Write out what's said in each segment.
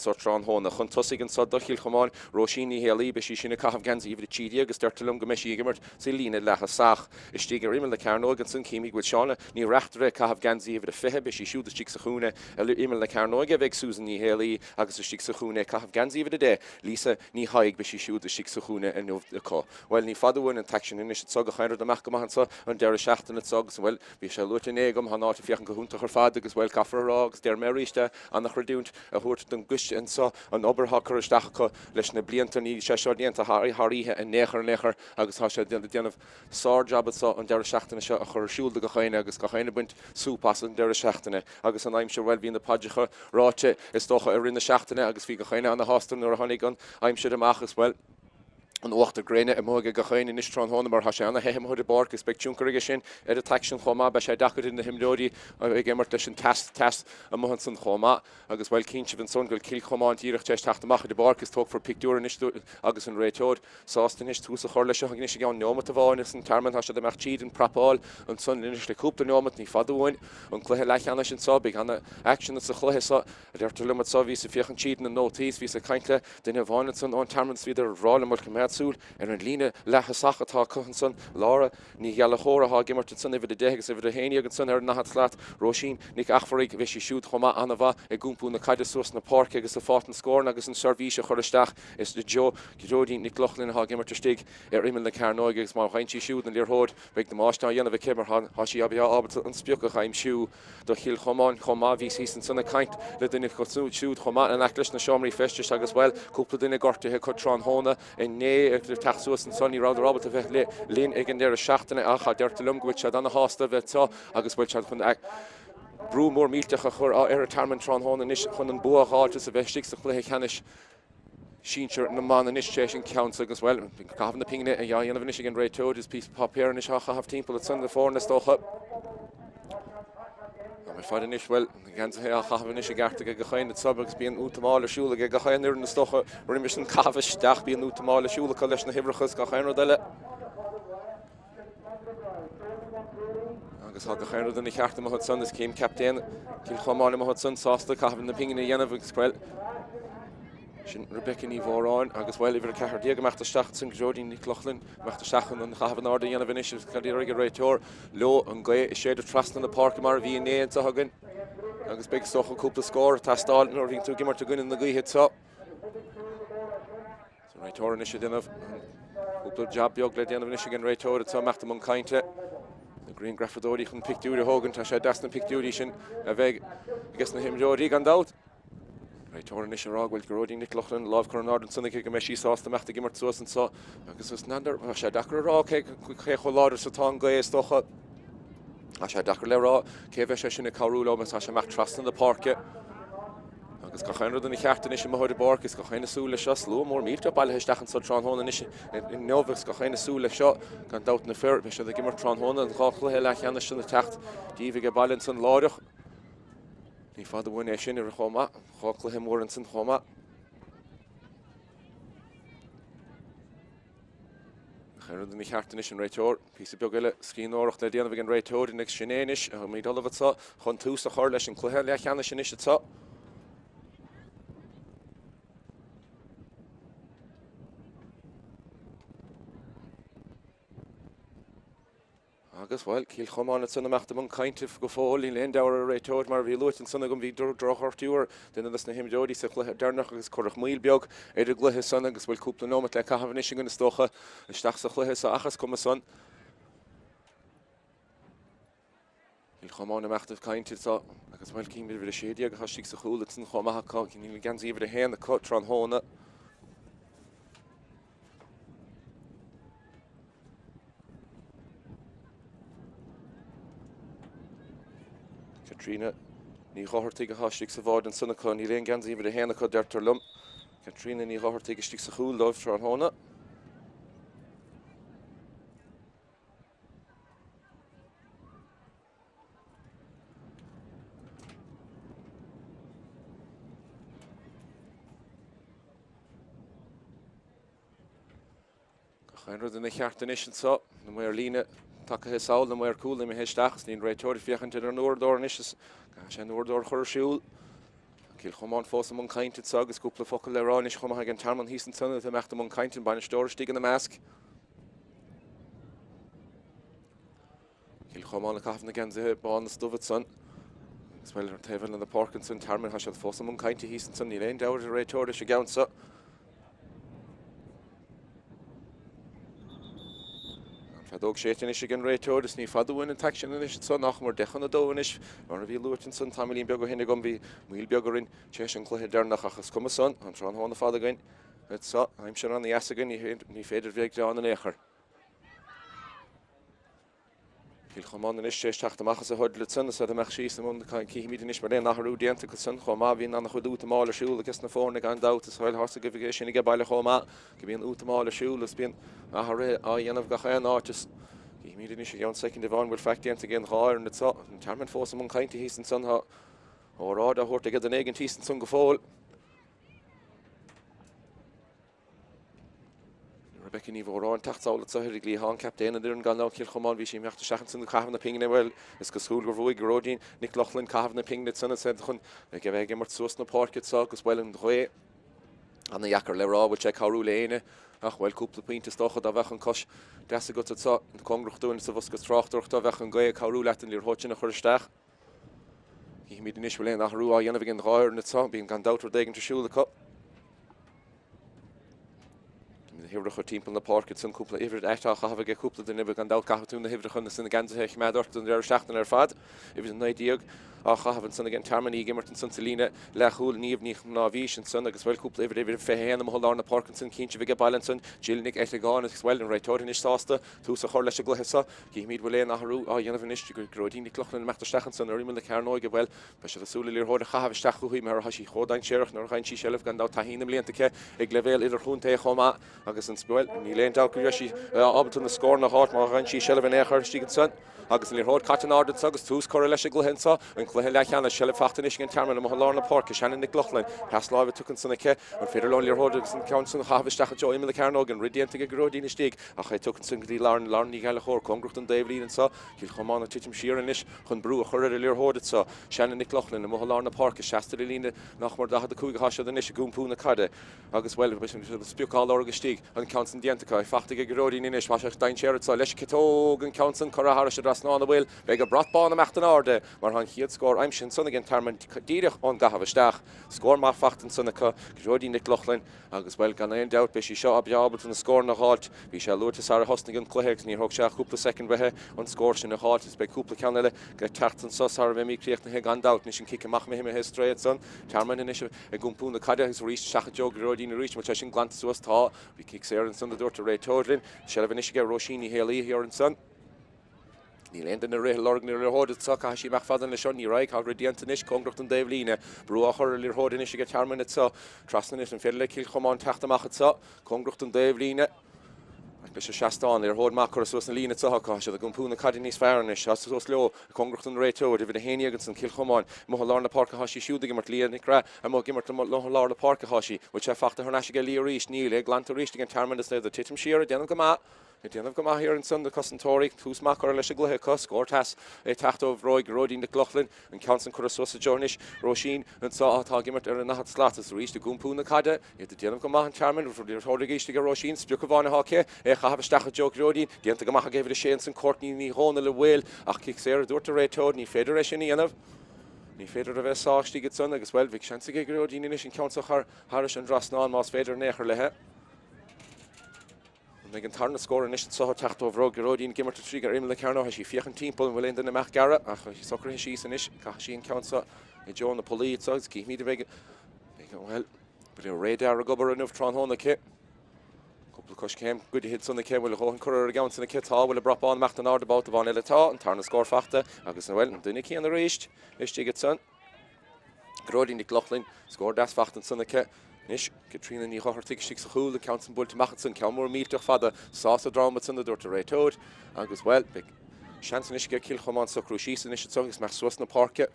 anso tráthnóna. Chun tosaigh anso do Chill Chomáin, Róisín Ní Héalaí, beidh sí sin ag caitheamh geansaí uimhir 13 agus deirtear liom go mbeidh sí ag imirt sa líne leath-thosach. Istigh ar imeall na cearnóige ansan címid go bhfuil Shauna Ní Reachtaire ag caitheamh geansaí uimhir 20, beidh sí siúd istigh sa chúinne ar imeall na cearnóige a bheidh Susan Ní Héalaí agus istigh sa chúinne ag caitheamh geansaí uimhir 10, Lisa Ní Thaidhg, beidh sí siúd istigh sa chúinne inniu acu. Bhuel, ní fada uainn an t-aicsean anois anso, gach aon rud ag imeacht go maith anso an deireadh seachtaine anso agus, bhuel, bhí sé luaite inné agam, tá an áit ag féachaint go hiontach ar fad agus, bhuel, caithfear a rá agus déarfaidh mé arís é, an-chreidiúint a thabhairt don gcoiste anso, an obair atá curtha isteach acu leis na blianta, níl sé seo déanta thar oíche in aon chor in aon chor agus tá sé ag déanamh sár-jab anso an deireadh seachtaine seo a chur ar siúl do gach éinne agus gach éinne ag baint súp as an deireadh seachtaine agus an aimsir, bhuel, bhí na paidreacha ráite is dócha i rith na seachtaine agus bhí gach éinne ana-shásta nuair a tháinig an aimsir amach agus, bhuel, an uachtar gréine amuigh ag gach éinne anois tráthnóna mar tá sé ana-the amuigh ar an bpáirc agus beidh tionchar aige sin ar an t-aicsean chomh maith. Beidh sé deacair ar na himreoirí ag imirt leis an teas teas amuigh ansan chomh maith agus, bhuel, cinnte ansan go bhfuil Cill Chomáin díreach tar éis teacht amach ar an bpáirc agus tógfar pictiúr anois agus an réiteoir sásta anois tús a chur leis seo anois i gceann neomat amháin agus an Tearmann tá siad ag imeacht tríd an prapáil ansan anois le cúpla neomat ní fada uainn an cluiche leathcheannais anso beidh ana-aicsean sa chluiche seo A deirtear liom anso, bhíos ag féachaint tríd na nótaí is bhíos ag caint le duine amháin ansan ón Tearmann is bhíodar ag rá liom bhuel coimeád súil ar an líne leath-thosach atá acu ansan, Laura Ní Ghallchóir atá ag imirt ansan uimhir 10 agus uimhir 11 ansan ar an ndaichead slat, Róisín Nic Eachmharaigh, bheidh sí siúd chomh maith an-mhaith ag iompú na caide suas na páirce agus ag fáilt na scóranna agus an seirbhís a chur isteach is Joe Gearóidín Nic Lochlainn atá ag imirt istigh ar imeall na cearnóige agus má fhaigheann sí siúd an liathróid beidh damáiste á dhéanamh aici mar tá sí ábalta an sprioc a aimsiú. Do Chill Chomáin chomh maith. Bhíos thíos ansan ag caint le duine acu siúd chomh maith in aice leis na seomraí feistis agus, bhuel, cúpla duine gortaithe acu tráthnóna inné ag teacht suas ansan. Ní rabhadar ábalta bheith linn ag an deireadh seachtaine ach deirtear liom go bhfuil siad ana-shásta a bheith anseo agus bhfuil siad chun brú mór millteach a chur ar an Tearmann tráthnóna anois chun an bua a dh'fháilt is a bheith istigh sa chluiche ceannais sinsir na mban anois tar éis an ceann so agus, bhuel, caitheamh na pingine á dhéanamh anois ag an réiteoir is píosa páipéir anois á chaitheamh timpeall ansan na foirne is dócha. Tá mé fad anois, bhuel, na geansaithe á chaitheamh anois i gceart ag gach aon anseo agus bíonn útamáil ar siúl ag gach aon fhoireann is dócha roimis an caitheamh isteach, bíonn útamáil ar siúl acu leis na huimhreacha is gach aon rud eile. Agus tá gach aon rud ina cheart amuigh ansan is cím captaen Chill Chomáin amuigh ansan sásta caitheamh na pingine a dhéanamh agus bhuel, sin Rebecca Ní Mhóráin agus bhuel, uimhir 14 ag imeacht isteach ansan Gearóidín Nic Lochlainn ag imeacht isteach chun an chaitheamh in airde a dhéanamh anois agus cad iarraidh an réiteoir leo an ghaoth ag séideadh trasna na páirce mar a bhí inné anseo againn agus beidh is dócha cúpla scór ag teastáil nuair a bhíonn tú ag imirt i gcoinne na gaoithe anseo. An réiteoir anois ag déanamh cúpla jab beag le déanamh anois ag an réiteoir atá ag imeacht i mbun cainte. Na grianghrafadóirí chun pictiúir a thógaint, tá sé deas na pictiúirí sin a bheith ages na himreoirí gan dabht. Réiteoir anois ag rá go bhfuil Gearóidín Nic Lochlainn lámh curtha in airde ansan aici go mbeidh sí sásta imeacht ag imirt suas anso agus is n'fheadar, tá sé deacair a rá cé chomh láidir is atá an ghaoth is dócha. Tá sé deacair le rá cé bheidh sé sin ag cabhrú leo má tá sé ag imeacht trasna na páirce. Agus gach aon rud ina cheart anois amuigh ar an bpáirc is gach aon ag súil leis seo. Slua mór millteach bailithe isteach anso tráthnóna anois inniu agus gach aon ag súil leis seo. Gan dabht na fir, beidh siad ag imirt tráthnóna an dá chluiche leathcheannais sin ag teacht díobh ag baile ansan láithreach. Ní fada uainn é sin ar chomh maith, dhá chluiche mór ansan chomh maith. Gach aon rud ina cheart anois an réiteoir. Píosa beag eile scríbhneoireacht le déanamh ag an réiteoir agus sin é anois. Táimid ullamh anseo chun tús a chur leis an cluiche leathcheannais anois anseo. Agus, bhuel, Cill Chomáin ansan ag imeacht i mbun cainte go fóill. Níl aon deabhadh ar an réiteoir, mar a bhí luaite ansan agam, bhí drochghortú ar duine des na himreoirí sa chluiche deireanach agus cuireadh moill beag ar an gcluiche san agus, bhuel, cúpla nóimeat le caitheamh anois againn is dócha isteach sa chluiche so ach is cuma san. Cill Chomáin ag imeacht ag caint anseo agus, bhuel, cím uimhir 16 atá istigh sa chúl ansan chomh maith acu, níl geansaí uimhir 1 acu tráthnóna. Caitríona Ní Dhochartaigh atá istigh sa bhád ansan acu. Níl aon geansaí uimhir 1 acu, deirtear liom. Caitríona Ní Dhochartaigh istigh sa chúl dóibh tráthnóna. Gach aon rud ina cheart anois anseo. Na maoir líne tagaithe sall, na maoir cúil imithe isteach is níl an réiteoir ag féachaint ar an uaireadóir anois is caithfidh sé an uaireadóir a chur ar siúl. Cill Chomáin fós i mbun cainte anseo agus cúpla focal le rá anois chomh maith ag an Tearmann thíos ansan ag imeacht i mbun cainte, an bainisteoir istigh ina measc. Cill Chomáin ag caitheamh na geansaithe bán is dubh ansan. Agus bhuel, ar an taobh eile den pháirc ansan, Tearmann, tá siad fós i mbun cainte thíos ansan, níl aon deabhadh ar an réiteoir leis an gceann seo. An feadóg séidte anois ag an réiteoir is ní fada uainn an t-aicsean anois anso, nach mór 1:50 anois. Mar a bhí luaite ansan tamaillín beag ó shin agam, bhí moill beag orainn tar éis an cluiche deireanach ach is cuma san, tá an tráthnóna fada againn anso, aimsir ana-dheas againn, ní féidir bheith ag gearán in aon chor. Cill Chomáin anois tar éis teacht amach as an huddle ansan is iad ag imeacht síos i mbun cífimid anois mar aon athrú déanta acu san chomh maith. Bíonn an-chuid útamáil ar siúl ages na foirne gan dabht is bhuel tá a fhios agaibh é sin aige baile chomh maith go mbíonn útamáil ar siúl is bíonn athruithe á dhéanamh gach aon áit is cífimid anois i gceann soicind amháin bhfuil faic déanta ag an dhá fhoireann anseo. An Tearmann fós i mbun cainte thíos ansan tá óráid á thabhairt ag duine éigin thíos ansan go fóill. Rebecca Ní Mhóráin teacht sall anseo ar an gcliathán, captaen an fhoireann gan dabht Cill Chomáin, bhí sí ag imeacht isteach ansan ag caitheamh na pingine, bhuel, is cosúil gur bhuaigh Gearóidín Nic Lochlainn caitheamh na pingine ansan is iad chun a bheith ag imirt suas na páirce anseo agus bhuel an ghaoth ana-dheacair le rá bhfuil sé ag cabhrú le éinne ach bhuel cúpla pointe is dócha dá bheadh an cois deas agat anseo cóngarach dúinn sa bhosca tráchtaireachta bheadh an ghaoth ag cabhrú leat an liathróid sin a chur isteach. Chífimid anois bhfuil aon athrú á dhéanamh ag an dhá fhoireann anseo. Bíonn gan dabht rud éigin ar siúl acu. Na huimhreacha timpeall na páirce ansan, cúpla uimhir ait á chaitheamh aige cúpla duine, gan dabht caithfidh tú na huimhreacha sna geansaithe a choimeád ort don deireadh seachtaine ar fad. Uimhir 19 á chaitheamh ansan ag an Tearmann, í ag imirt ansan sa líne leathchúil, Niamh Ní Chnáimhís ansan agus bhuel cúpla uimhir, uimhir 21 amuigh i lár na páirce ansan, cinnte bheidh baile ansan, Jill Nic Eiteagáin agus bhuel an réiteoir anois sásta tús a chur leis an gcluiche seo. Cífimid bhfuil aon athrú á dhéanamh anois. Gearóidín Nic Lochlainn ag imeacht isteach ansan ar imeall na cearnóige. Bhuel, beidh siad ag súil le liathróid a chaitheamh isteach chuici mar tá sí chomh dainséarach nuair a fhaigheann sí seilbh gan dabht taithí na mblianta aici ag leibhéal idirchontae chomh maith agus an bhuel, níl aon dabht go raibh sí ábalta na scóranna a fháilt má fhaigheann sí seilbh in aon chor istigh ansan. Agus an liathróid caite in airde anso agus tús curtha leis an gcluiche anso, an cluiche leathcheannais, seilbh faighte anois ag an Tearmann amuigh i lár na páirce, Shannon Nic Lochlainn, pas láimhe tugtha ansan aici, an féidir leo an liathróid agus an ceann san a chaitheamh isteach i dtreo imeall na cearnóige, an rith déanta ag Gearóidín istigh ach é tugtha ansan go dtí Lauren, Lauren Ní Ghallchóir, cóngarach don dtaobhlíne anso, Cill Chomáin ag titim siar anois chun brú a chur ar an liathróid anso, Shannon Nic Lochlainn amuigh i lár na páirce, seasta ar an líne nach mór 45 atá siad anois ag iompú na caide. Agus, bhuel, sprioc á lorg istigh, an ceann san déanta acu, faighte ag Gearóidín anois, tá sé dainséarach anso leis an ciotóg, an ceann san curtha thairis an dtrasnán, an bhfuil? Beidh an brat bán ag imeacht in airde, mar tá an chéad scór aimsithe ansan ag an Tearmann díreach ón gcaitheamh isteach. Scór maith faighte ansan acu, Gearóidín Nic Lochlainn, agus, bhuel, gan aon dabht, beidh sí seo breá ábalta na scóranna a dh'fháilt. Bhí sé luaite sara thosnaigh an cluiche agus níor thóg sé ach cúpla soicind uaithi an scór sin a dh'fháilt agus beidh cúpla ceann eile le teacht anso sara mbeimid críochnaithe gan dabht. Anois an cic amach imithe ar strae ansan, Tearmann anois. Ag iompú na caide agus arís isteach i dtreo Gearóidín arís, an bhfuil sé sin glanta suas? Tá. Bhí cic saor ansan a dúirt an réiteoir linn. Seilbh anois aige Róisín Ní Héalaí thiar ansan. Níl aon duine ag rith ag lorg na liathróide anseo, caithfidh sí imeacht fada leis seo, ní raghaidh, tá rith déanta anois, cóngarach don dtaobh líne. Brú á chur ar liathróid anois aige Tearmann anseo. Trasna anois, an féidir le Cill Chomáin teacht amach anseo? Cóngarach don dtaobh líne. Ach leis an seastán, liathróid maith curtha suas na líne anseo acu. Tá siad ag iompú na caide níos fearr anois. Tá suas leo, cóngarach don réiteoir, uimhir 11 ansan, Cill Chomáin. Amuigh i lár na páirce atá sí siúd ag imirt. Leah Nic Graith amuigh ag imirt amuigh i lár na páirce atá sí. Bhfuil sé faighte thar n-ais aige Leah arís? Níl. É glanta arís ag an Tearmann is iad ag titim siar, ag déanamh go maith. Ag déanamh go maith thiar ansan na cosantóirí. Tús maith curtha leis an gcluiche acu. Scór deas ag teacht ó bhróig Gearóidín Nic Lochlainn. An ceann san curtha suas i dtreo anois Róisín anso atá ag imirt ar an ndaichead slat is arís ag iompú na caide. Iad ag déanamh go maith an Tearmann, liathróid arís aige Róisín, sprioc amháin atá aici, é a chaitheamh isteach i dtreo Gearóidín. Déanta go maith ag uimhir a sé ansan Courtney Ní Dhomhnaill an bhfuil ach cic saor a dúirt an réiteoir, ní féidir é sin a dhéanamh. Ní féidir a bheith sáite istigh ansan agus, bhuel, bhí seans aige Gearóidín anois an ceann seo a chur thairis an dtrasnán más féidir in aon chor léi. An mbeidh an tarna scór anois anseo ag teacht ó bhróg Gearóidín ag imirt istigh ar imeall na cearnóige. Tá sí ag féachaint timpeall, an bhfuil aon duine amach gearradh ach tá sí socraithe síos anois. Caithfidh sí an ceann seo i dtreo na pollaí anseo agus cífimid an mbeidh, bhuel, bhfuil an radar ag obair inniu tráthnóna aici. Cúpla coiscéim goidithe ansan aici, an bhfuil a dhóthain curtha ar an gceann san aici? Tá, bhfuil an brat bán ag imeacht in airde babhta amháin eile? Tá, an tarna scór faighte agus, bhuel, an duine céanna arís istigh ansan. Gearóidín Nic Lochlainn, scór deas faighte ansan aici. Anois, Caitríona Ní Dhochartaigh istigh sa chúl, an ceann san buailte amach ansan, ceann mór millteach fada, sá sa drom ansan a dúirt an réiteoir. Agus, bhuel, beidh seans anois aige Cill Chomáin socrú síos anois anso agus imeacht suas na páirce.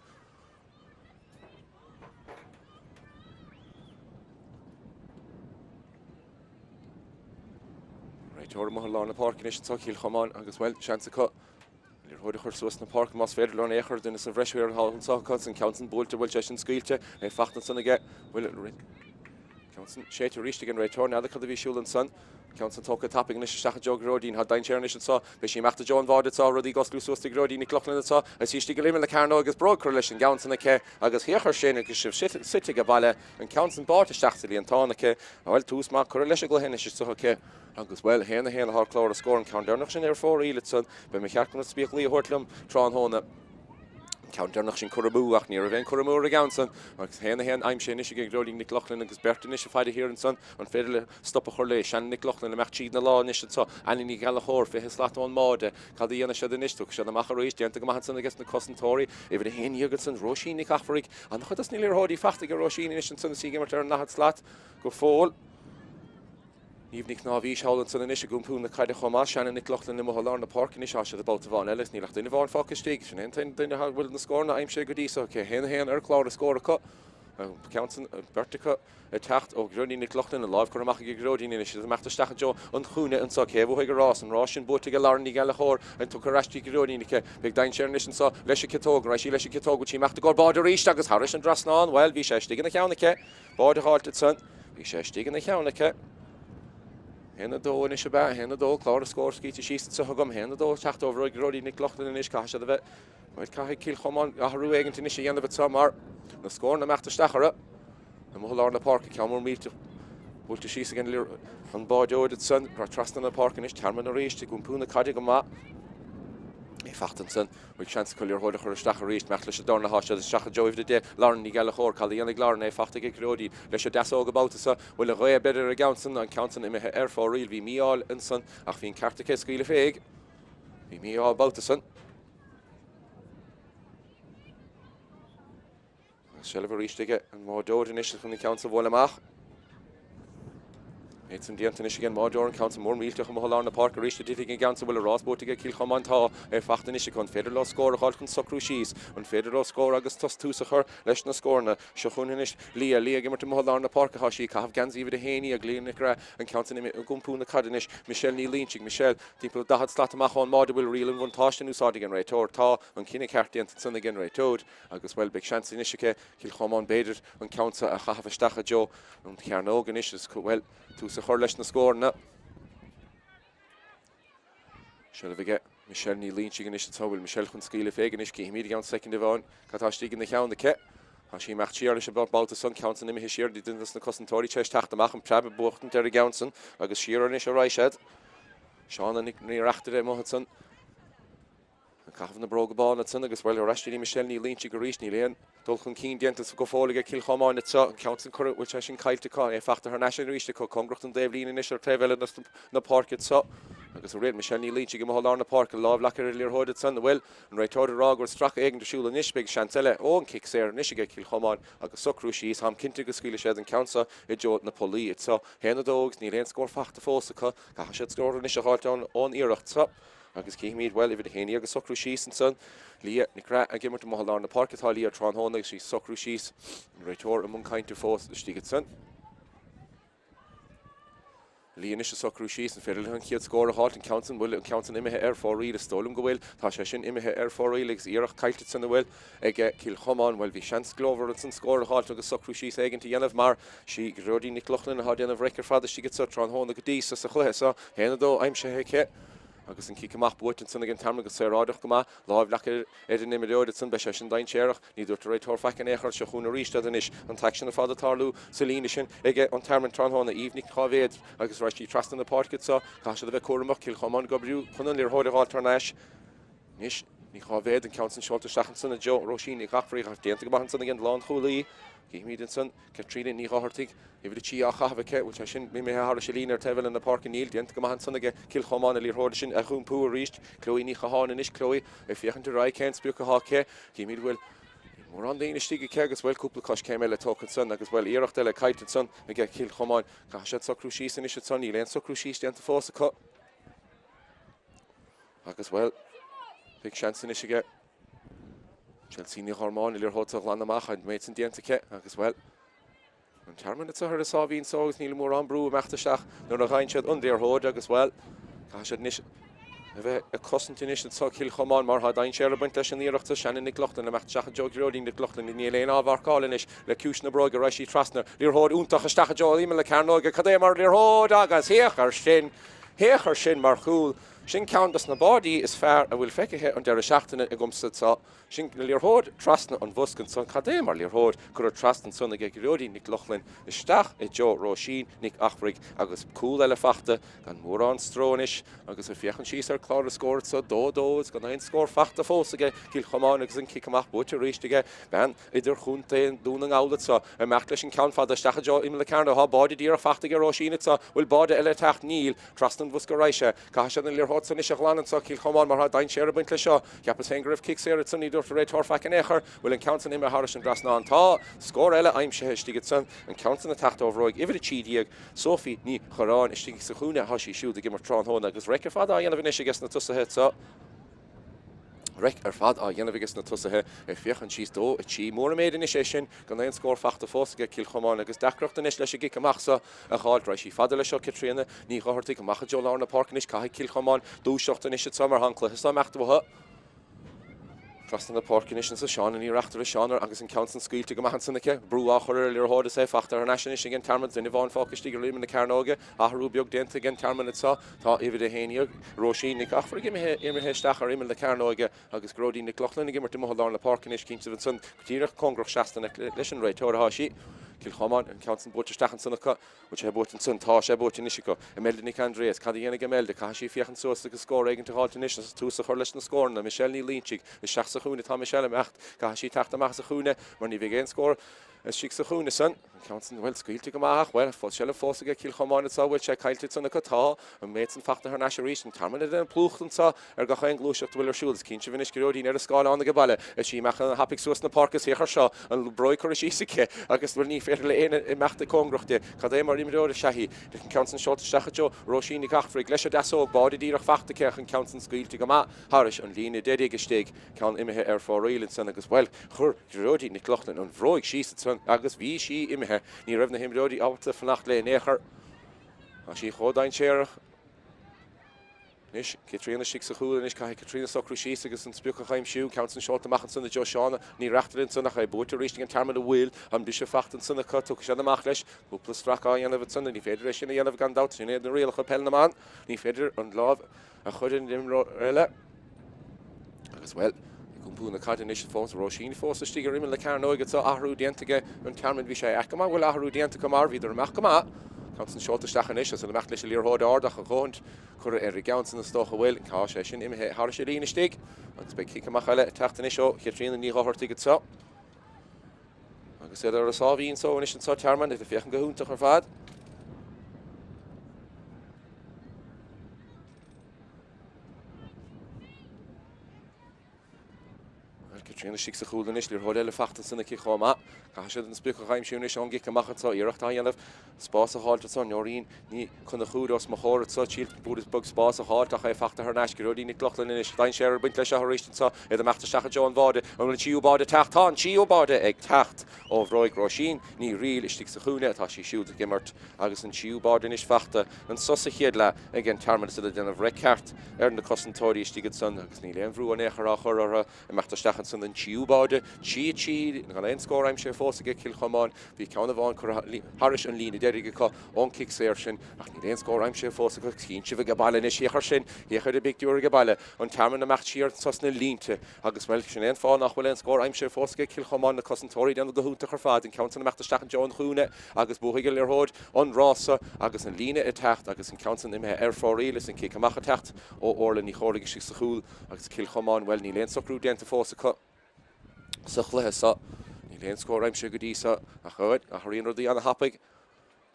Réiteoir amuigh i lár na páirce anois anso, Cill Chomáin, agus, bhuel, seans acu. Liathróid a chur suas na páirce más féidir leo in aon chor, duine sa bhreis thiar thall anseo acu an ceann san buailte, bhfuil sé sin scaoilte, é fachta ansan aige, bhfuil an ceann san séidte arís ag an réiteoir, n'fheadar cad a bhí ar siúl ansan, ceann san tógtha tapaidh anois isteach i dtreo Ghearóidín, tá dainséar anois anseo, beidh sí ag imeacht i dtreo an bháide anseo, rudaí ag osclú suas do Ghearóidín Nic Lochlainn anseo, agus í istigh ar imeall na cearnóige agus bróg curtha leis an gceann san aici agus féach air sin agus sibh suite age baile, an ceann san báite isteach sa líontán aici, bhuel tús maith curtha leis an gcluiche anois anseo aici. Agus, bhuel, 1-1 atá ar chlár na scór, an ceann deireanach sin ar fóraoil ansan. Beidh mé ceart chun an spíosraí a thabhairt liom tráthnóna. An ceann deireanach sin curtha amú, ach ní raibh aon cur amú ar an gceann san. Agus 1-1 aimsithe anois ag Gearóidín Nic Lochlainn agus beirt anois ag faire thiar ansan. An féidir leo stop a chur léi? Shannon Nic Lochlainn ag imeacht tríd na lámha anois anso. Annie Ní Ghallchóir, 20 slat ón mbáide. Cad a dhéanfaidh siad anois? Tiocfaidh siad amach arís. Déanta go maith ansan aige na cosantóirí. Uimhir 11 ansan, Róisín Nic Eachmharaigh. An-chuid dos na liathróidí fachta ag Róisín anois ansan is í ag imirt ar an 40 slat go fóill. Niamh Nic Náibhís thall ansan anois ag iompú na caide chomh maith. Shannon Nic Lochlainn amuigh i lár na páirce anois. Tá siad ag babhta amháin eile agus níl ach duine amháin fágtha istigh. Sin é an t-aon duine a bhfuil na scóranna aimsithe go dtí so aici. 1-1 ar chlár na scór acu. An ceann san, beirt acu ag teacht ó Ghearóidín Nic Lochlainn. An láimh curtha amach ag Gearóidín anois. Is ag imeacht isteach i dtreo an chúinne anso. Cé a bhuafaidh an rás? An rás sin buaite ag Lauren Ní Ghallchóir. An tugtha ar ais dtí Gearóidín aici. Beidh dainséar anois anso leis an ciotóg. An raghaidh sí leis an ciotóg? Bhfuil sí ag imeacht i gcomhair báide arís agus thairis an dtrasnán? Bhuel, bhí sé istigh ina cheann aici. Báide a dh'fháilt ansan. Bhí sé istigh ina cheann aici. 1-2 anois ab ea? 1-2, clár na scór scríte síos anseo agam. 1-2 ag teacht ó Ghearóidín Nic Lochlainn anois. Caithfidh siad a bheith, bhuel, caithfidh Cill Chomáin athrú éigint anois a dhéanamh anseo mar na scóranna ag imeacht isteach orthu. Amuigh i lár na páirce, ceann mór millteach buailte síos ag an báideoir ansan. Trasna na páirce anois, Tearmann arís ag iompú na caide go maith. É fachta ansan. Bhfuil seans acu liathróid a chur isteach arís? Imeacht leis an dorn atá siad isteach i dtreo uimhir 10, Lauren Ní Ghallchóir. Cad a dhéanfaidh Lauren? É fachta ag Gearóidín leis an deasóg an babhta seo. Bhfuil an ghaoth b'fhéidir ar an gceann san? An ceann san imithe ar fóraoil. Bhí mí-ádh ansan ach bhí an ceart aici scaoileadh fé. Bhí mí-ádh an babhta san. Agus seilbh arís aige an mbáideoir anois chun an ceann san a bhualadh amach. É san déanta anois ag an mbáideoir an ceann san mór millteach amuigh i lár na páirce arís a d'imigh an ceann san bhfuil an rás buaite aige Cill Chomáin tá é fachta anois acu. An féidir leo scór a dh'fháilt chun socrú síos? An féidir leo scór agus tús a chur leis na scóranna? Seo chugainn anois Leah. Leah ag imirt amuigh i lár na páirce. Tá sí ag caitheamh geansaí uimhir 11 Leah Nic Graith an ceann san imithe ag iompú na caide anois. Michelle Ní Loinsigh. Michelle timpeall 40 slat amach ón mbáide bhfuil riail an bhuntáiste in úsáid ag an réiteoir. Tá an cinneadh ceart déanta ansan ag an réiteoir. Agus, bhuel, beidh seans anois aici Cill Chomáin, b'fhéidir, an ceann seo a chaitheamh isteach i dtreo an chearnóg anois is, bhuel, tús a chur leis na scóranna. Seilbh aige Michelle Ní Loinsigh anois anseo. Bhfuil Michelle chun scaoileadh fé anois? Cífimid i gceann soicind amháin cad tá istigh ina cheann aici. Tá sí ag imeacht siar leis an babhta san, ceann san imithe siar duine dos na cosantóirí tar éis teacht amach, an preab ag buachtaint ar an gceann san agus siar anois a raghaidh siad. Shauna Nic Ní Reachtaire amuigh ansan. Ag caitheamh na bróga bána ansan agus, bhuel, ar ais go dtí Michelle Ní Loinsigh arís. Níl aon dul chun cinn déanta go fóill aige Cill Chomáin anseo. An ceann san curtha, bhfuil sé sin caillte acu? É fachta thar n-ais arís acu. Cóngarach don dtaobhlíne anois ar taobh eile na páirce anseo. Agus arís, Michelle Ní Loinsigh amuigh i lár na páirce, lámh leagtha ar an liathróid ansan. Bhuel, an réiteoir ag rá go bhfuil stracadh éigin ar siúl anois. Beidh seans eile. Ó, an cic saor anois aige Cill Chomáin agus socrú síos. Táim cinnte go scaoilfidh siad an ceann seo i dtreo na pollaí anseo. 1-2 agus níl aon scór fachta fós acu. Caithfidh siad scór anois a dh'fháilt ón iarracht seo. Agus cífimid, bhuel, uimhir 11 ag socrú síos ansan. Leah Nic Graith ag imirt amuigh i lár na páirce. Tá Leah tráthnóna agus í ag socrú síos. An réiteoir i mbun cainte fós istigh ansan. Leah anois ag socrú síos. An féidir léi an chéad scór a dh'fháilt? An ceann san, bhfuil an ceann san imithe ar fóraoil? Is dóigh liom go bhfuil. Tá sé sin imithe ar fóraoil agus iarracht caillte ansan an bhfuil ag Cill Chomáin. Bhuel, bhí seans glórmhar ansan scór a dh'fháilt agus socrú síos éigint a dhéanamh mar sí Gearóidín Nic Lochlainn atá ag déanamh raic ar fad istigh anso tráthnóna go dtí so sa chluiche seo. 1-2 aimsithe aici. Agus an cic amach buaite ansan ag an Tearmann go saoráideach go maith. Láimh leagtha ar an imreoir ansan, beidh sé sin dainséarach. Ní dúirt an réiteoir faic in aon chor. Seo chugainn arís iad anois. An t-aicsean ar fad ag tarlú sa líne sin ag an Tearmann tráthnóna. Eve Nic Dháibhéid agus raghaidh sí trasna na páirce anso. Caithfidh siad a bheith cúramach. Cill Chomáin ag oibriú chun an liathróid a dh'fháilt thar n-ais. Anois Ní Dháibhéid, an ceann san seolta isteach ansan i dtreo Róisín Nic Ghafraidh ach déanta go maith ansan ag an lánchúlaí. Cífimid ansan Caitríona Ní Dhochartaigh, uimhir 3 á chaitheamh aici. Bhfuil sé sin imithe thairis an líne ar taobh eile na páirce? Níl. Déanta go maith ansan aige Cill Chomáin an liathróid sin a dh'iompú arís. Chloe Ní Chatháin anois. Chloe ag féachaint ar aghaidh cén sprioc atá aici. Cífimid bhfuil mórán daoine istigh aici agus bhuel cúpla coiscéim eile tógtha ansan agus bhuel iarracht eile caillte ansan aige Cill Chomáin. Caithfidh siad socrú síos anois ansan. Níl aon socrú síos déanta fós acu. Agus, bhuel, beidh seans anois aige Chelsea Ní Ghormáin an liathróid a ghlanadh amach, an méid sin déanta aici agus, bhuel, an Tearmann anseo ar a sáimhín só agus níl mórán brú ag imeacht isteach nuair a gheibheann siad an liathróid agus, bhuel, caithfidh siad anois. A bheith ag cosaint anois anseo Cill Chomáin mar tá dainséar ag baint leis an iarracht seo. Shannon Nic Lochlainn ag imeacht isteach i dtreo Gearóidín Nic Lochlainn. Níl aon mharcáil anois le ciumhais na bróige. Raghaidh sí trasna. Liathróid iontach isteach i dtreo imeall na cearnóige. Cad é mar liathróid agus féach ar sin! Féach ar sin mar chúl! Sin ceann dos na báidí is fearr a bhfuil feicthe an deireadh seachtaine agamsa anseo. Sin liathróid trasna an bhosca ansan. Cad é mar liathróid curtha trasna ansan aige Gearóidín Nic Lochlainn isteach i dtreo Róisín Nic Eachmharaigh agus cúl eile fachta gan mórán stró anois agus ag féachaint síos ar chlár na scór anso, 2, 2 agus gan aon scór fachta fós aige Cill Chomáin agus an cic amach buaite arís aige bean idirchontae Dún na nGall anso. Imeacht leis an ceann fada isteach i dtreo imeall na cearnóige. Tá báide díreach fachta aige Róisín anso. Bhfuil báide eile ag teacht? Níl. Trasna an bhosca arís é. Caithfidh siad an liathróid san anois a ghlanadh anso, Cill Chomáin, mar tá dainséar ag baint leis seo. Cheapas féin go raibh cic saor ansan, ní dúirt an réiteoir faic in aon chor. Bhfuil an ceann san imithe thairis an dtrasnán? Tá! Scór eile aimsithe istigh ansan. An ceann san ag teacht ó bhróig uimhir 13, Sophie Ní Churráin, istigh sa chúinne atá sí siúd ag imirt tráthnóna agus raic ar fad á dhéanamh anois aige sna tosaithe anso. Raic ar fad á dhéanamh aige sna tosaithe ag féachaint síos 2, 3. Mór an méid anois é sin gan aon scór fachta fós aige Cill Chomáin agus deacracht anois leis an gcic amach seo a dh'fháilt. Raghaidh sí fada leis seo Caitríona Ní Dhochartaigh amach i dtreo lár na páirce anois. Caithfidh Cill Chomáin dúiseacht anois anseo mar tá an cluiche seo ag imeacht uathu. Trasna na páirce anois anso Seána Ní Reachtaire Seána agus an ceann san scaoilte go maith ansan aici. Brú á chur ar an liathróid is é fachta thar n-ais anois ag an Tearmann. Duine amháin fágtha istigh ar imeall na cearnóige. Athrú beag déanta ag an Tearmann anseo. Tá uimhir 11, Róisín Nic Eachmharaigh imithe imithe isteach ar imeall na cearnóige agus Gearóidín Nic Lochlainn ag imirt amuigh i lár na páirce anois. Cinnte ansan go díreach cóngarach seasta leis an réiteoir atá sí. Cill Chomáin, an ceann san buaite isteach ansan acu. Bhfuil sé buaite ansan? Tá sé buaite anois acu. Imelda Nic Aindreas, cad a dhéanfaidh Imelda? Caithfidh sí féachaint suas agus scór éigint a dh'fháilt anois agus tús a chur leis na scóranna. Michelle Ní Loinsigh, isteach sa chúinne atá Michelle ag imeacht. Caithfidh sí teacht amach as an chúinne mar ní bheidh aon scór istigh sa chúinne san. An ceann san, bhuel, scaoilte go maith ach, bhuel, seilbh fós aige Cill Chomáin anso. Bhfuil sé caillte ansan acu? Tá. An méid san fachta thar n-ais arís. An Tearmann ag déanamh plúchta anso ar gach aon ghluaiseacht a bhfuil ar siúl. Is cinnte anois Gearóidín ar an scáileán age baile. Is í imeacht ana-thapaidh suas na páirce is féach ar seo, an bhróig curtha síos aici agus bhuel ní féidir le éinne imeacht cóngarach di. Cad é mar imreoir is ea í. An ceann san seolta isteach i dtreo Róisín Nic Eachmharaigh leis an deasóg, báide díreach fachta aici ach an ceann san scaoilte go maith thairis an líne deiridh istigh, ceann imithe ar fóraoil ansan agus bhuel chuir Gearóidín Nic Lochlainn an bhróig síos ansan agus bhí sí imithe. Ní raibh na himreoirí ábalta fanacht léi in aon chor. Tá sí chomh dainséarach. Anois, Caitríona istigh sa chúl anois, caithfidh Caitríona socrú síos agus an sprioc a aimsiú. Ceann san seolta amach ansan i dtreo Shauna Ní Reachtaire ansan ach é buaite arís ag an Tearmann an bhfuil an briseadh fachta ansan acu. Tiocfaidh siad amach leis. Cúpla strac á dhéanamh ansan. Ní féidir é sin a dhéanamh gan dabht. Sin iad na rialacha peil na mban. Ní féidir an lámh a chur ar an imreoir eile. Agus, bhuel, ag iompú na caide anois fós, Róisín fós istigh ar imeall na cearnóige anseo, athrú déanta aige an Tearmann, bhí sé ait go maith go bhfuil athrú déanta acu mar bhíodar amach go maith. Ceann san seolta isteach anois agus imeacht leis an liathróid ard ach a dhóthaint curtha ar an gceann san is dócha bhfuil. Tá sé sin imithe thairis an líne istigh agus beidh cic amach eile ag teacht anois ó Chaitríona Ní Dhochartaigh anseo. Agus iad ar a sáimhín só anois anseo Tearmann, iad ag féachaint go hiontach ar fad. Caitríona istigh sa chúl anois, liathróid eile fachta ansan aici chomh maith. Caithfidh siad an sprioc a aimsiú anois ón gcic amach anseo, iarracht á dhéanamh spás a dh'fháilt anso. Nóirín Ní Chonchúir os mo chomhair anseo, síl rud beag spás a dh'fháilt ach é fachta thar n-ais. Gearóidín Nic Lochlainn anois, dainséar ag baint leis seo arís anseo, iad ag imeacht isteach i dtreo an bháide. An bhfuil an tríú báide ag teacht? Tá an tríú báide ag teacht ó bhróig Róisín Ní Fhrighil istigh sa chúinne atá sí siúd ag imirt agus an tríú báide anois fachta anso sa chéad leath ag an Tearmann is iad ag déanamh raic ceart ar na cosantóirí istigh ansan agus níl aon bhrú in aon chor á chur orthu imeacht isteach ansan don tríú báide. 3 3 gan aon scór aimsithe fós aige Cill Chomáin. Bhí ceann amháin curtha thairis an líne deiridh acu ón gcic saor sin ach níl aon scór aimsithe fós acu. Cinnte age baile anois féach ar sin, féach ar an bpictiúr age baile. An Tearmann imeacht siar anso sna línte agus, bhuel, sin é an fáth nach bhfuil aon scór aimsithe fós aige Cill Chomáin, na cosantóirí ag déanamh go hiontach ar fad. An ceann san imeacht isteach i dtreo an chúinne agus buafaidh an liathróid an rása agus an líne ag teacht agus an ceann san imithe ar fóraoil is an cic amach ag teacht ó Orla Ní Chomhraigh istigh sa chúl agus Cill Chomáin, bhuel, níl aon socrú déanta fós acu sa chluiche seo. Níl aon scór aimsithe go dtí seo ach athraíonn rudaí ana-thapaidh.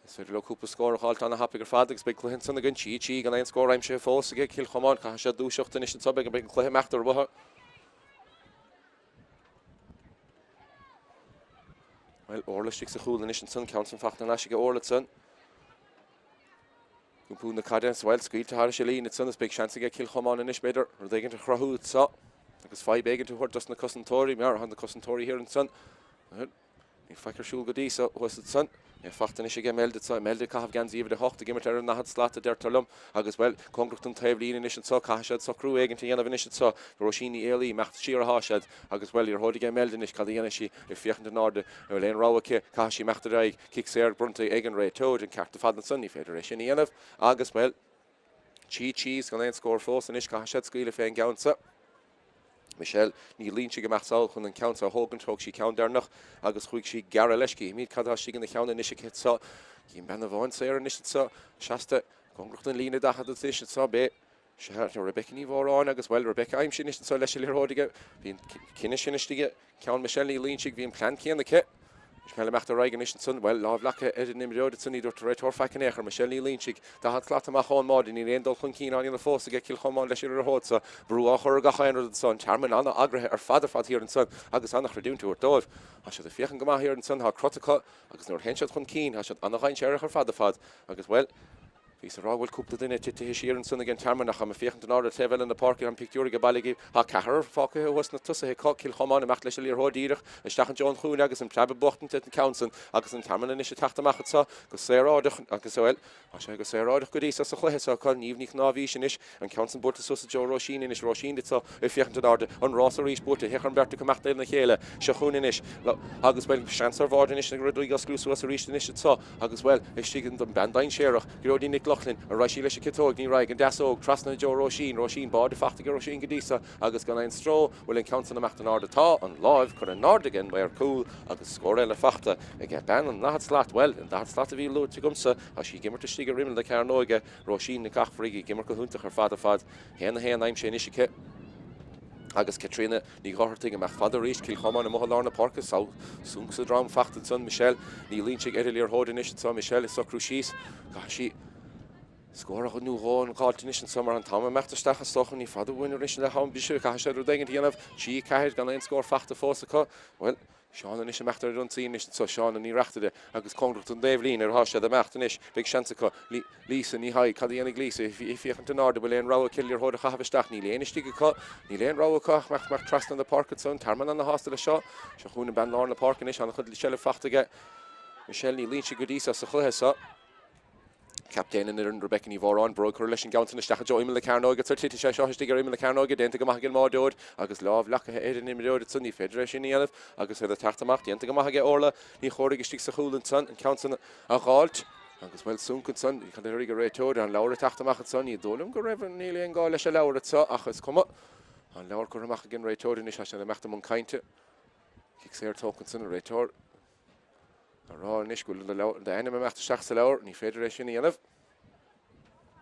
Is féidir leo cúpla scór a dh'fháilt ana-thapaidh ar fad agus beidh cluiche ansan againn. 3 3 gan aon scór aimsithe fós aige Cill Chomáin. Caithfidh siad dúiseacht anois anso beidh an cluiche imeacht uathu. Bhuel, Orla istigh sa chúl anois ansan, ceann san fachta thar n-ais aige Orla ansan. Iompú na caide, bhuel, scaoilte thairis an líne ansan is beidh seans aige Cill Chomáin anois b'fhéidir rud éigint a chruthú anso agus fadhb éigint a thabhairt dos na cosantóirí mar tá na cosantóirí thiar ansan. Níl faic ar siúl go dtí so thuas ansan. É fachta anois ag Imelda anso. Imelda ag caitheamh geansaí uimhir 8 ag imirt ar an ndaichead slat a deirtear liom. Agus, bhuel, cóngarach don taobhlíne anois anso. Caithfidh siad socrú éigint a dhéanamh anois anso. Róisín Ní Éalaí, imeacht siar athá siad. Agus, bhuel, liathróid ag Imelda anois. Cad a dhéanfaidh sí? Ag féachaint in airde. An bhfuil aon rogha aici? Caithfidh sí imeacht ar aghaidh. Cic saor bronnta ag an réiteoir. An ceart ar fad ansan. Ní féidir é sin a dhéanamh. Agus, bhuel, trí trí gan aon scór fós anois. Caithfidh siad scaoileadh fén gceann so. Michelle Ní Loinsigh ag imeacht sall chun an ceann seo a thógaint. Thóg sí ceann deireanach agus chuaigh sí gearradh leis. Cífimid cad tá istigh ina cheann anois aici anseo. Cím bean amháin saor anois anseo, seasta cóngarach don líne 40 anois anseo. B'é sea, Rebecca Ní Mhóráin agus, bhuel, Rebecca aimsithe anois anseo leis an liathróid aige. Bhí an cinneadh sin istigh i gceann Michelle Ní Loinsigh. Bhí an plean céanna aici. Michelle ag imeacht ar aghaidh anois ansan. Bhuel, lámh leagtha ar an imreoir ansan, ní dúirt an réiteoir faic in aon chor. Michelle Ní Loinsigh, 40 slat amach ón mbáide. Níl aon dul chun cinn á dhéanamh fós aige Cill Chomáin leis an liathróid seo. Brú á chur ar gach aon rud ansan. Tearmann an-eagraithe ar fad ar fad thiar ansan agus an-chreidiúint a thabhairt dóibh. Tá siad ag féachaint go maith thiar ansan. Tá crot acu agus nuair a théann siad chun cinn tá siad an-dhainséarach ar fad ar fad agus, bhuel, Bhíos ag rá go bhfuil cúpla duine titithe siar ansan ag an Tearmann ach táim ag féachaint in airde taobh eile na páirce, tá an pictiúr ag baile agaibh, tá ceathrar fágtha thuas sna tosaithe acu, Cill Chomáin ag imeacht leis an liathróid díreach isteach i dtreo an chúinne agus an preab ag buachtaint an ceann san agus an Tearmann anois ag teacht amach anso go saoráideach agus, bhuel, tá sé go saoráideach go dtí so sa chluiche so acu. Niamh Ní Chnáimhís anois, an ceann san buailte suas i dtreo Róisín anois, Róisín anso ag féachaint in airde, an rás arís buailte, féach ar an mbeirt acu imeacht lena chéile, seo chugainn anois agus, bhuel, seans ar bháide anois na rudaí ag osclú suas arís anois anso. Agus, bhuel, istigh an bean dainséarach, Gearóidín Nic Lochlainn, an raghaidh sí leis an ciotóig? Ní raghaidh. An deasóg, trasna i dtreo Róisín. Róisín, báide fachta ag Róisín go dtí so, agus gan aon stró, bhfuil an ceann san imeacht in airde? Tá, an láimh curtha in airde ag an maor cúil, agus scór eile fachta ag bean an ndaichead slat. Bhuel, an daichead slat a bhí luaite agamsa, tá sí ag imirt istigh ar imeall na cearnóige, Róisín Nic Eachmharaigh ag imirt go hiontach ar fad ar fad. 1-1 aimsithe anois aici. Agus Caitríona Ní Dhochartaigh ag imeacht fada arís, Cill Chomáin amuigh i lár na páirce, sonc sa drom fachta ansan, Michelle Ní Loinsigh ar an liathróid anois anso, Michelle ag socrú síos, caithfidh sí scór nó dhó a dh'fháilt anois anso mar an t-am ag imeacht isteach is dócha, ní fada uainn anois le ham bise, caithfidh siad rud éigin a dhéanamh, 3, 4 gan aon scór fachta fós acu, bhuel. Seán anois imeacht ar an ionsaí anois anso, Seán Ní Reachtaire agus cóngarach don dtaobhlíne atá siad imeacht anois, beidh seans acu. Lisa Ní Thaidhg, cad a dhéanfaidh Lisa? Í ag féachaint in airde, bhfuil aon rogha aici liathróid a chaitheamh isteach? Níl aon istigh acu, níl aon rogha acu ach imeacht trasna na páirce anso, an Tearmann ana-shásta leis seo. Seo chugainn an bean lár na páirce anois, an-chuid seilbh fachta aige Michelle Ní Loinsigh go dtí seo sa chluiche seo. Captaen an fhoireann, Rebecca Ní Mhóráin, bróg curtha leis an gceann san isteach i dtreo imeall na cearnóige anso. Titfidh sé seo istigh ar imeall na cearnóige. Déanta go maith ag an mbáideoir agus lámh leagtha ar an imreoir ansan. Ní féidir é sin a dhéanamh agus iad ag teacht amach. Déanta go maith aige Orla Ní Chomhraigh istigh sa chúl ansan, an ceann san a dh'fháilt. Agus bhuel, sonc ansan. Cad a déarfaidh an réiteoir? An leabhar ag teacht amach ansan. Ní dóigh liom go raibh, níl aon gá leis an leabhar anso ach is cuma. Tá an leabhar curtha amach ag an réiteoir anois. Tá sé ag imeacht i mbun cainte. Cic saor tógtha ansan, an réiteoir. A rá anois go bhfuil d'ainm imeacht isteach sa leabhar, ní féidir é sin a dhéanamh.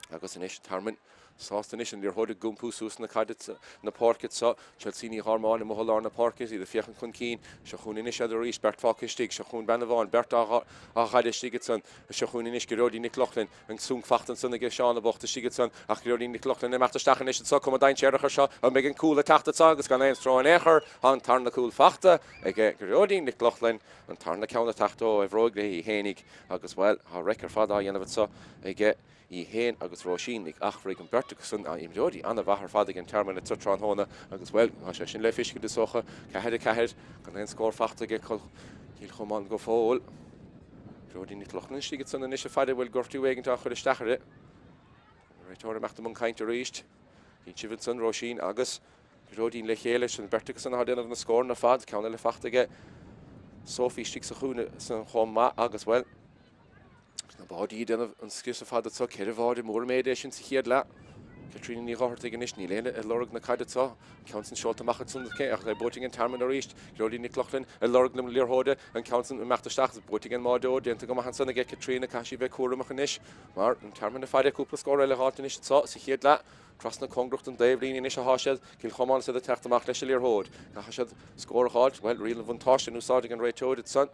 Agus anois Tearmann sásta anois an liathróid ag iompú suas na caide na páirce anseo. Chelsea Ní Ghormáin amuigh i lár na páirce, iad ag féachaint chun cinn. Seo chugainn anois iad arís, beirt fágtha istigh. Seo chugainn bean amháin, beirt á ghaire istigh ansan. Seo chugainn anois Gearóidín Nic Lochlainn, an sonc fachta ansan aige Seán bocht istigh ansan. Ach Gearóidín Nic Lochlainn imeacht isteach anois anseo, cuma dainséarach ar seo. An mbeidh an cúl ag teacht anseo agus gan aon stró in aon chor, tá an tarna cúl fachta aige Gearóidín Nic Lochlainn. An tarna ceann ag teacht ó a bhróig léi fhéinig agus, bhuel, tá raic ar fad á dhéanamh anso aige, í fhéin agus Róisín Nic Eachmharaigh, an bheirt acu san, imreoirí an-mhaith ar fad ag an Tearmann anso tráthnóna agus, bhuel, tá sé sin le feiscint is dócha, 4, 4, gan aon scór fachta aige Cill Chomáin go fóill. Gearóidín Nic Lochlainn istigh ansan anois ag faire, bhfuil gortú éigint á chur isteach uirthi. An réiteoir ag imeacht i mbun cainte arís. Bíonn sibh ansan, Róisín agus Gearóidín le chéile, sin an bheirt acu san atá ag déanamh na scóranna ar fad, ceann eile fachta aige Sophie istigh sa chúinne san chomh maith agus, bhuel, na báidí ag déanamh an scrios ar fad anso, ceithre bháide, mór an méid é sin sa chéad leath. Caitríona Ní Dhochartaigh anois, níl éinne ag lorg na caide anso, an ceann san seolta amach ansan ach é buaite ag an Tearmann arís, Gearóidín Nic Lochlainn ag lorg na liathróide, an ceann san imeacht isteach is buaite ag an mbáideoir, déanta go maith ansan aige Caitríona, caithfidh sí bheith cúramach anois mar an Tearmann ag faire cúpla scór eile a dh'fháilt anois anso sa chéad leath. Trasna cóngarach don dtaobhlíne anois athá siad, Cill Chomáin is iad ag teacht amach leis an liathróid. Caithfidh siad scór a dh'fháilt, bhuel, riail an bhuntáiste in úsáid ag an réiteoir ansan.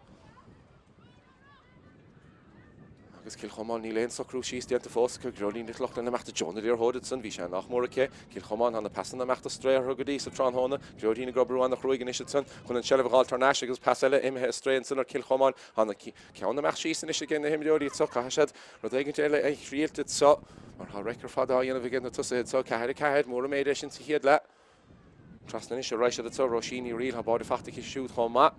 Agus Cill Chomáin, níl aon socrú síos déanta fós acu. Gearóidín Nic Lochlainn imeacht i dtreo na liathróide ansan, bhí sé nach mór aici. Cill Chomáin, tá na pasanna imeacht ag strae orthu go dtí so tráthnóna. Gearóidín ag oibriú ana-chruaidh anois ansan chun an tseilbh a dh'fháilt thar n-ais agus pas eile imithe ag strae ansan ar Cill Chomáin. Tá na ceann imeacht síos anois ag na himreoirí anso, caithfidh siad rud éigint eile a thriailt anso mar tá raic ar fad á dhéanamh ag na tosaithe anso. 4, 4, mór an méid é sin sa chéad leath. Trasna anois a raghaidh siad anso, Róisín Ní Fhrighil, tá báide fachta aici siúd chomh maith.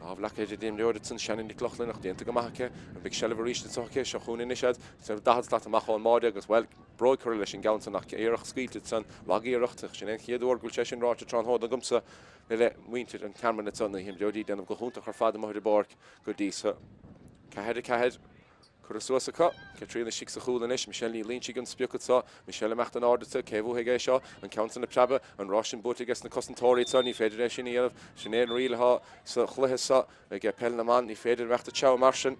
Lámh leagtha ar an imreoir ansan, Shannon Nic Lochlainn, ach déanta go maith aici. An mbeidh seilbh arís anseo aici? Seo chugainn anois iad. 40 slat amach ón mbáide agus, bhuel, bróig curtha leis an gceann san ach iarracht scaoilte ansan, lag-iarracht. Sin é an chéad uair go bhfuil sé sin ráite tráthnóna agamsa le muintir an Tearmainn ansan. Na himreoirí ag déanamh go hiontach ar fad amuigh ar an bpáirc go dtí so. 4, 4. Curtha suas acu. Caitríona istigh sa chúl anois. Michelle Ní Loinsigh an sprioc anseo. Michelle ag imeacht in airde anseo. Cé a bhuafaidh é seo? An ceann san ag preabadh. An rás sin buaite aige na cosantóirí anseo. Ní féidir é sin a dhéanamh. Sin é an riail atá sa chluiche seo ag Peil na mBan. Ní féidir imeacht ag treabhadh mar sin.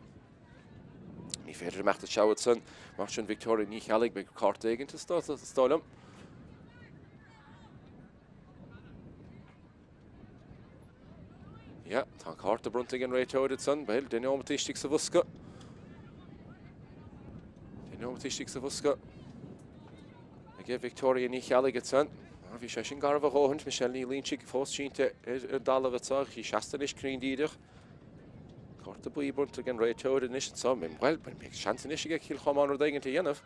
Ní féidir imeacht ag treabhadh ansan. Mar sin Victoria Ní Cheallaigh. Beidh cárta éigin is dóigh liom. Yeah, tá an cárta bronnta ag an réiteoir ansan. Bhuel, 10 neomat istigh sa bhosca. 10 neomat istigh sa bhosca. Aige Victoria Ní Cheallaigh ansan. Ah, bhí sé sin garbh a dhóthaint. Michelle Ní Loinsigh fós sínte ar an dtalamh anso. Í seasta anois cruinn díreach. Cárta buí bronnta ag an réiteoir anois anso. Bhuel, beidh seans anois aige Cill Chomáin rud éigin a dhéanamh.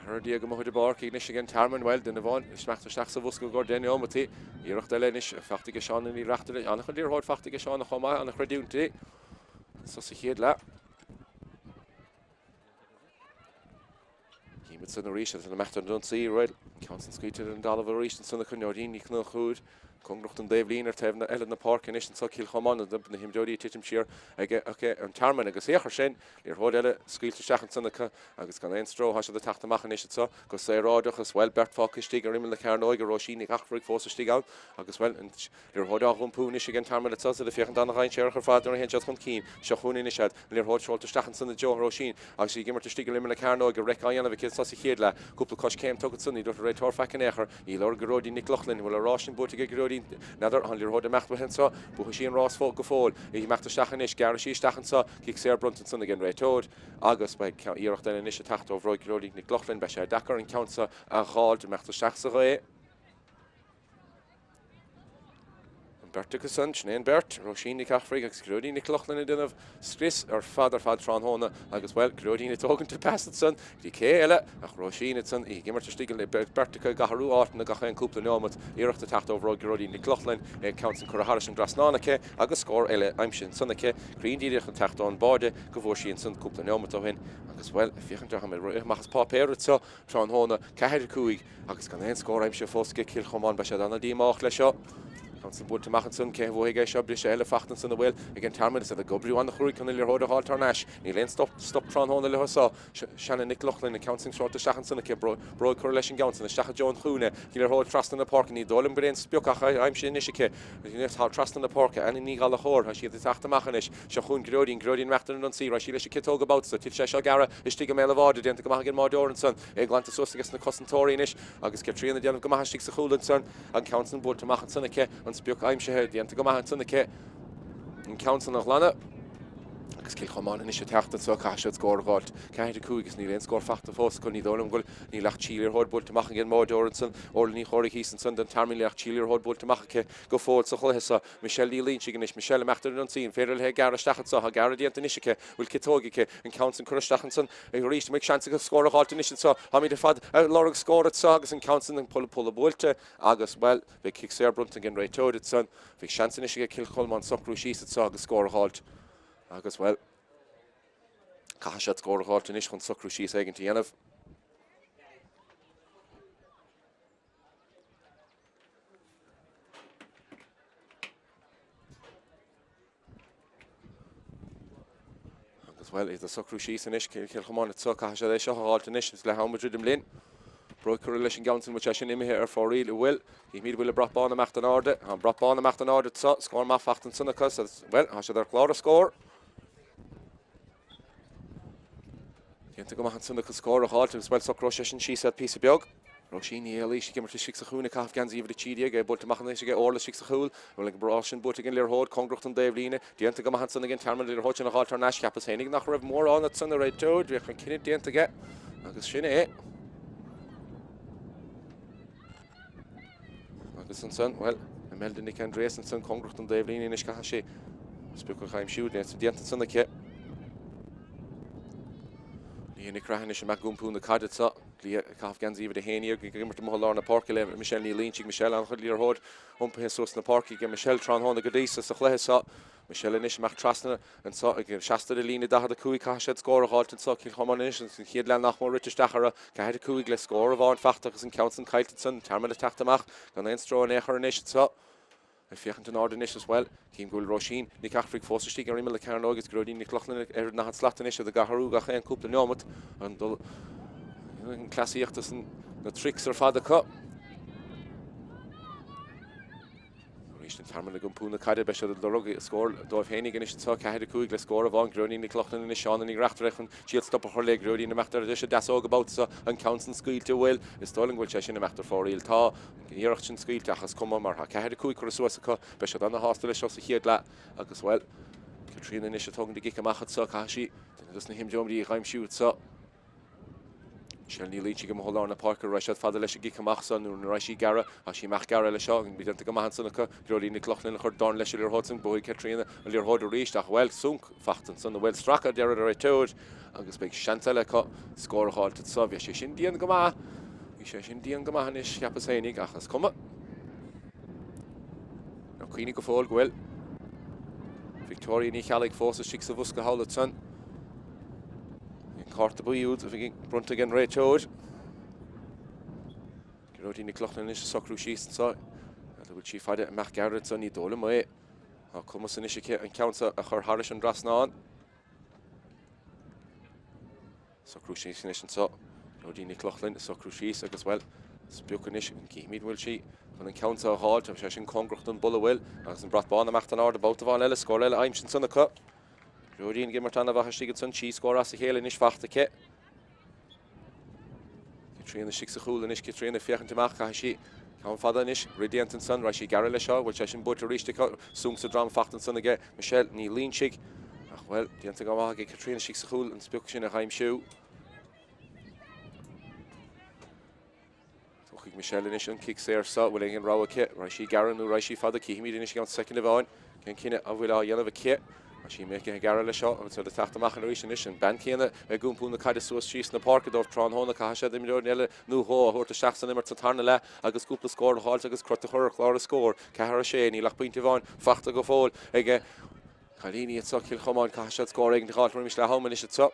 14 amuigh ar an bpáirc anois ag an Tearmann, bhuel, duine amháin ag imeacht isteach sa bhosca i gcomhair 10 neomataí. Iarracht eile anois faighte ag Shauna Ní Reachtaire. An-chuid liathróid faighte ag Shauna chomh maith, an-chreidiúint di sa chéad leath. Címid san arís agus an imeacht ar an ionsaí, bhuel, an ceann san scaoilte ar an dtalamh arís ansan acu, Nóirín Ní Chonchúir. Cóngarach don dtaobhlíne ar taobh eile na páirce anois anseo Cill Chomáin, na himreoirí ag titim siar ag an Tearmann agus féach ar sin, liathróid eile scaoilte isteach ansan acu agus gan aon stró tá siad ag teacht amach anois anseo go saoráideach agus bhuel beirt fágtha istigh ar imeall na cearnóige, Róisín Nic Eachmharaigh fós istigh ann agus bhuel an liathróid á hiompú anois ag an Tearmann anseo is iad ag féachaint an-dhainséarach ar fad nuair a théann siad chun cinn. Seo chugainn anois iad, an liathróid seolta isteach ansan i dtreo Róisín agus í ag imirt istigh ar imeall na cearnóige, raic á dhéanamh aici anseo sa chéad leath, cúpla coiscéim tugtha ansan, ní dúirt an réiteoir faic in aon chor. Níl ar Ghearóidín Nic Lochlainn, an bhfuil an rás sin buaite ag Gearóidín? N'fheadar, tá an liathróid ag imeacht uaithi anseo. Buafaidh sí an rás go fóill. Í ag imeacht isteach anois. Gearrfaidh sí isteach anseo. Cic saor bronnta ansan ag an réiteoir. Agus beidh iarracht eile anois ag teacht ó bhróig Ghearóidín Nic Lochlainn. Beidh sé deacair an ceann seo a dh'fháilt. Imeacht isteach sa ghaoth. An bheirt acu san, sin é an bheirt, Róisín Nic Eachmharaigh agus Gearóidín Nic Lochlainn ag déanamh scrios ar fad ar fad tráthnóna agus, bhuel, Gearóidín ag tógaint an pas ansan go dtí cé eile ach Róisín ansan, í ag imirt istigh le beirt acu ag athrú áiteanna gach aon cúpla neomat, iarracht ag teacht ó bhróig Gearóidín Nic Lochlainn, an ceann san curtha thairis an dtrasnán aici agus scór eile aimsithe ansan aici, cruinn díreach ag teacht ón báide go bhfuair sí ansan cúpla neomat ó shin agus, bhuel, ag féachaint orthu, amach as páipéar anseo tráthnóna, 4, 5. Agus gan aon scór aimsithe fós ag Cill Chomáin, beidh siad ana-dhíomách leis seo. Ceann san buailte amach ansan, cé a bhuafaidh é seo? Briseadh eile fachta ansan an bhfuil ag an Tearmann is iad ag oibriú an-chruaidh chun an liathróid a dh'fháilt thar n-ais. Níl aon stop stop tráthnóna leo so. Shannon Nic Lochlainn, an ceann san seolta isteach ansan aici, bróig curtha leis an gceann san, isteach i dtreo an chúinne. An liathróid trasna na páirce, ní dóigh liom gur aon sprioc ach aimsithe anois aici. Tá trasna na páirce, Annie Ní Ghallchóir, tá siad ag teacht amach anois. Seo chugainn Gearóidín, Gearóidín ag imeacht ar an ionsaí, raghaidh sí leis an ciotóg an babhta so, titfidh sé seo gearra istigh i mbéal an bháide, déanta go maith ag an mbáideoir ansan. É glanta suas aige na cosantóirí anois agus Caitríona ag déanamh go maith istigh sa chúl ansan. An ceann san buailte amach ansan aici, an sprioc aimsithe, déanta go maith ansan aici an ceann san a ghlanadh. Agus Cill Chomáin anois ag teacht anso, caithfidh siad scór a dh'fháilt. 4, 5 agus níl aon scór fachta fós acu. Ní dóigh liom go bhfuil, níl ach trí liathróid buailte amach ag an mbáideoir ansan, Orla Ní Chomhraí thíos ansan don Tearmann, níl ach trí liathróid buailte amach aici go fóill sa chluiche seo. Michelle Ní Loinsigh anois, Michelle ag imeacht ar an ionsaí, an féidir léi gearradh isteach anso? Tá gearradh déanta anois aici, bhfuil ciotóig aici, an ceann san curtha isteach ansan. Arís, an mbeidh seans acu scór a dh'fháilt anois anseo? Táimid ar fad ag lorg scór anseo agus an ceann san, an polla polla buailte agus, bhuel, beidh cic saor bronnta ag an réiteoir ansan. Bheadh seans anois ag Cill Cholmáin socrú síos anseo agus scór a dh'fháilt agus, bhuel, caithfidh siad scór a dh'fháilt anois chun socrú síos éigint a dhéanamh. Agus bhuel, iad ag socrú síos anois, Cill Chomáin anseo, caithfidh siad é seo a dh'fháilt anois, is le ham ag druidim linn. Bróig curtha leis an gceann sin, bhfuil sé sin imithe ar fóraoil, an bhfuil? Chímid bhfuil an brat bán ag imeacht in airde. Tá an brat bán ag imeacht in airde anseo, scór maith fachta ansan acu, bhuel, tá siad ar chlár an scóir. Déanta go maith ansan acu scór a dh'fháilt agus bhuel, socróidh sé sin síos iad píosa beag. Róisín Ní Éalaois ag imirt istigh sa chúinne, ag caitheamh geansaí uimhir 13, é buailte amach anois aige Orla istigh sa chúl. Bhuel, an rás sin buaite ag an liathróid, cóngarach don dtaobhlíne. Déanta go maith ansan ag an Tearmann an liathróid sin a dh'fháilt thar n-ais. Cheapas féinig nach raibh mórán ansan a réiteoir, bhíodh an cinneadh déanta aige agus sin é. Agus ansan, bhuel, Imelda Nic Aindreas ansan, cóngarach don dtaobhlíne anois, caithfidh sí sprioc a aimsiú, déanta ansan aici. Leah Nic Craith anois ag iompú na caide anseo. Cliath ag caitheamh geansaí uimhir 11 ag imirt amuigh i lár na páirce le Michelle Ní Loingsigh. Michelle an-chuid liathróid iompaithe suas na páirce aige Michelle tráthnóna go dtí sa chluiche seo. Michelle anois amach trasna anseo ag seasta ar an líne 45 caithfidh siad scór a dh'fháilt anseo Cill Chomáin anois an chéad leath nach mór rite isteach orthu. 4 5 le scór amháin fachta agus an ceann san caillte ansan. Tearmann ag teacht amach gan aon stró in aon chor anois anseo. Ag féachaint in airde anois as bhuel, cím go bhfuil Róisín Nic Eachmharaigh fós istigh ar imeall na cearnóige agus Gearóidín Nic Lochlainn ar an ndaichead slat anois, iad ag athrú gach aon cúpla neomat, an dul an cleasaíocht is na tricks ar fad acu. Arís an Tearmann ag iompú na caide, beidh siad ag lorg scór dóibh féinig anois anseo, 4-5 le scór amháin, Gearóidín Nic Lochlainn anois, Shauna Ní Reachtaire chun triail stop a chur léi, Gearóidín imeacht ar deis a deasóga babhta seo, an ceann san scaoilte, bhuel, is dóigh liom go bhfuil sé sin imeacht ar fóraoil. Tá. An iarracht sin scaoilte ach is cuma mar tá 4, 5 curtha suas acu, beidh siad ana-shásta leis seo sa chéad leath agus, bhuel, Caitríona anois ag tógaint an gcic amach anseo, caithfidh sí duine dos na himreoirí a dh'aimsiú anseo. Michelle Ní Loingsigh amuigh i lár na páirce, raibh siad fada leis an gcic amach seo nó ní raibh sí gearra, tá sí amach gearra leis seo, bhí déanta go maith ansan acu, Gearóidín Nic Lochlainn a chuir dorn leis an liathróid san, buafaidh Caitríona an liathróid arís ach, bhuel, sonc fachta ansan, a bhfuil stracadh a deir an réiteoir. Agus beidh seans eile acu scór a dh'fháilt anseo. Bhí sé sin dian go maith. Bhí sé sin dian go maith anois, cheapas fhéinig, ach is cuma. Ná cuimhnigh go fóill go bhfuil Victoria Ní Cheallaigh fós istigh sa bhosca thall ansan. An cárta buí úd a bhí bronnta ag an réiteoir. Gearóidín Nic Lochlainn anois ag socrú síos anseo. N'fheadar bhfuil sí fada amach gearr anseo, ní dóigh liom é. Tá cumas anois aici an ceann seo a chur thairis an dtrasnán. Socrú síos anois anseo. Gearóidín Nic Lochlainn ag socrú síos agus, bhuel, sprioc anois, cífimid an bhfuil sí chun an ceann seo a dh'fháilt. Tá sé sin cóngarach don bpolla, bhuel, agus an brat bán amach in airde babhta amháin eile, scór eile aimsithe ansan acu. Gearóidín ag imirt an-mhaith istigh ansan, trí scór as a chéile anois fachta aici. Caitríona istigh sa chúl anois, Caitríona ag féachaint amach, caithfidh sí ceann fada anois, rith déanta ansan, raibh sí ag gearradh leis seo, bhfuil sé sin buaite arís aici, sonc sa droim fachta ansan aige Michelle Ní Loingsigh, ach bhuel, déanta go maith aige Caitríona istigh sa chúl an sprioc sin a dh'aimsiú. Tógfaidh Michelle anois an cic saor seo, bhfuil aon rogha aici, raghaidh sí gearradh nó raghaidh sí fada, cífimid anois i gceann soicind amháin cén cinneadh a bhfuil á dhéanamh aici. Tá sí imithe ag gearradh leis seo agus iad ag teacht amach arís anois, an bean chéanna ag iompú na caide suas síos na páirce dóibh tráthnóna, caithfidh siad imreoir eile nó dhó a thabhairt isteach san imirt sa tarna leath agus cúpla scór a dh'fháilt agus crot a chur ar chlár na scór. 4, 6, níl ach pointe amháin fachta go fóill ag cailíní anseo Cill Chomáin, caithfidh siad scór éigin a dh'fháilt roimis leath am anois anseo.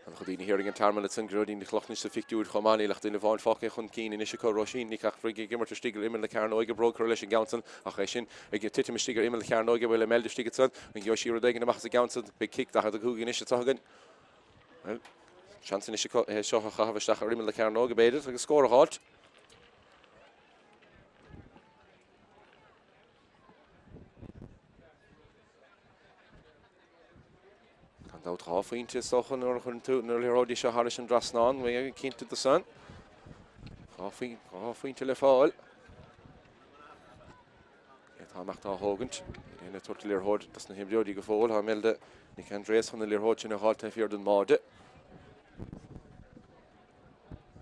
An-chuid daoine thiar ag an Tearmann ansan, Gearóidín Nic Lochlainn sa phictiúr chomh maith. Níl ach duine amháin fágtha chun cinn anois acu, Róisín Nic Eachmharaigh ag imirt istigh ar imeall na cearnóige, bróg curtha leis an gceann san ach é sin ag titim istigh ar imeall na cearnóige, bhfuil Imelda istigh ansan, an gheobhaidh sí rud éigin amach as an gceann san? Beidh cic 45 anois atá againn. Bhuel, seans anois acu é seo a chaitheamh isteach ar imeall na cearnóige, b'fhéidir, agus scór a dh'fháilt. Gan dabht 2 phointe is dócha nuair a chuireann tú na liathróidí seo thairis an dtrasnán, bheidh cinnte de san. 2 phointe le fáil. Cé atá amach á thógaint? Níl éinne ag tabhairt liathróid dos na himreoirí go fóill. Tá Imelda Nic Aindréas chun na liathróid sin a dh'fháilt taobh thiar den mbáide.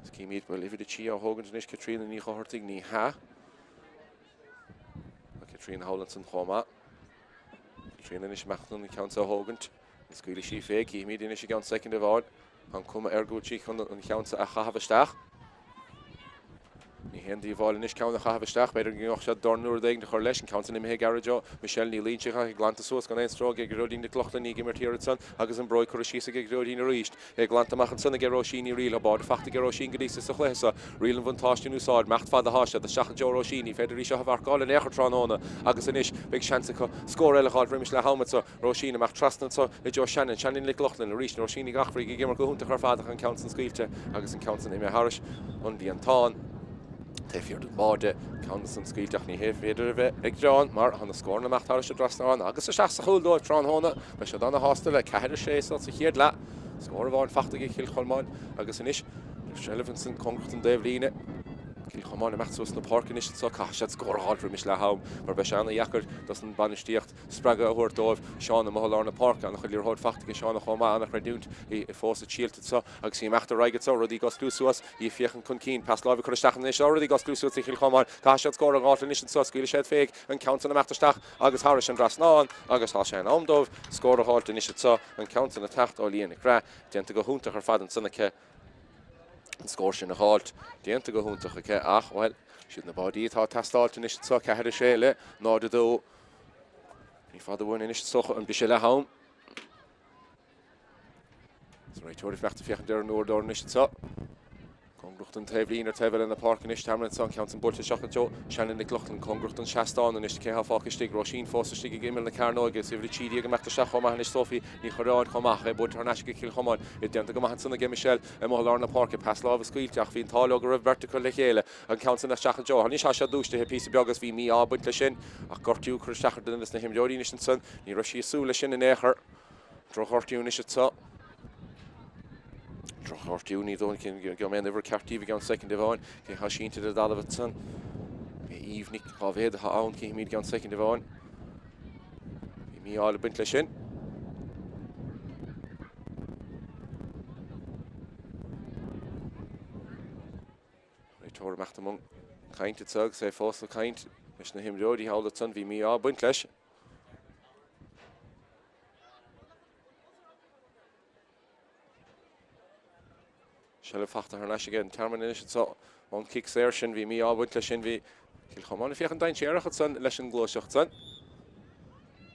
Is címid bhfuil uimhir 3 á thógaint anois, Caitríona Ní Dhochartaigh, ní hea. Tá Caitríona thall ansan chomh maith. Caitríona anois amach chun an ceann seo a thógaint. An scaoilfidh sí fé? Cífimid anois i gceann soicind amháin. Tá an cuma air go bhfuil sí chun an cheann seo a chaitheamh isteach. Ní haon díobháil anois ceann a chaitheamh isteach. B'fhéidir go ngeobhadh siad dorn nó rud éigin a chur leis. An ceann san imithe ag gearradh Joe. Michelle Ní Loingsigh ach é glanta suas gan aon stró ag Gearóidín Nic Lochlainn í ag imirt thiar ansan agus an bróig curtha síos ag Gearóidín arís. É glanta amach ansan aige Róisín Ní Fhrighil. Tá báide fachta aige Róisín go dtí so sa chluiche seo. Riail an bhuntáiste in úsáid. Imeacht fada atá siad. Isteach i dtreo Róisín. Ní féidir í seo a mharcáil in aon chor tráthnóna agus anois beidh seans acu scór eile a dh'fháilt roimis leath am anso. Róisín amach trasna anso i dtreo Shannon. Shannon Nic Lochlainn arís. Róisín Ní Eachmharaigh ag imirt go hiontach ar fad ach an ceann san scaoilte agus an ceann san imithe thairis an líontán. Taobh thiar den bháide, ceann san scaoilte ach ní hé féidir a bheith ag gearán mar tá na scóranna amach thairis an dtrasnán agus isteach sa chúl dóibh tráthnóna. Beidh siad ana-shásta le 4-6 sa chéad leath. Scór amháin fachta ag Cill Cholmáin agus anois seilbh ansan cóngarach don dtaobhlíne. Cill Chomáin ag imeacht suas na páirce anois anseo. Caithfidh siad scór a fháilt roimis leath am mar beidh sé ana-dheacair dos an bainistíocht spreagadh a thabhairt dóibh. Seán amuigh i lár na páirce, ana-chuid liathróid fachta aige Seán chomh maith, ana-chreidiúint í fós ag silt anseo agus í imeacht ar aghaidh anseo, rudaí ag osclú suas, í ag féachaint chun cinn, pas láimhe curtha isteach anois, rudaí ag osclú suas do Chill Chomáin. Caithfidh siad scór a fháilt anois anseo, scaoilfidh siad féig an ceann san imeacht isteach agus thairis an dtrasnán agus tá sé in am dóibh scór a fháilt anois anseo, an ceann san ag teacht ó Lia Nic Craith, déanta go hiontach ar fad ansan aici. an scór sin a dh'fháilt. Déanta go hiontach aici ach, bhuel, siad na báidí atá ag teastáilt anois anseo, 4, 6 le 0, 2. Ní fada uainn anois is dócha an briseadh leath am. Is an réiteoir ag imeacht ag féachaint ar an uaireadóir anois anseo. Cóngarach don taobhlíne ar taobh eile na páirce anois, Tearmann anso, an ceann san buailte isteach i dtreo Shannon Nic Lochlainn, cóngarach don seastán anois, cé thá fágtha istigh? Róisín fós istigh ag imeall na cearnóige, is uimhir 13 ag imeacht isteach chomh maith anois, Sophie Ní Churráin chomh maith, ach é buailte thar n-ais ag Cill Chomáin, é déanta go maith ansan aige Michelle amuigh i lár na páirce, pas láimhe scaoilte ach bhí an t-ádh leo go raibh beirt acu le chéile, an ceann san isteach i dtreo. Anois tá sé dúisithe píosa beag agus bhí mí-ádh ag baint leis sin ach gortú curtha isteach ar duine des na himreoirí anois ansan, ní raibh sí ag súil leis sin in aon chor. Drochghortú anois anseo. Drochghortú, ní dóigh go mbeidh an uimhir ceart daoibh i gceann soicind amháin. Cé atá sínte ar an dtalamh ansan? B'é Eve Nic Dháibhéid atá ann, cífimid i gceann soicind amháin. Bhí mí-ádh ag baint leis sin. Réiteoir ag imeacht i mbun cainte anseo agus é fós ag caint leis na himreoirí thall ansan. Bhí mí-ádh ag baint leis. Seilbh fachta thar n-ais aige an Tearmann anois anseo ón cic saor sin. Bhí mí-ádh ag baint leis sin. Bhí Cill Chomáin ag féachaint dainséarach ansan leis an ngluaiseacht san.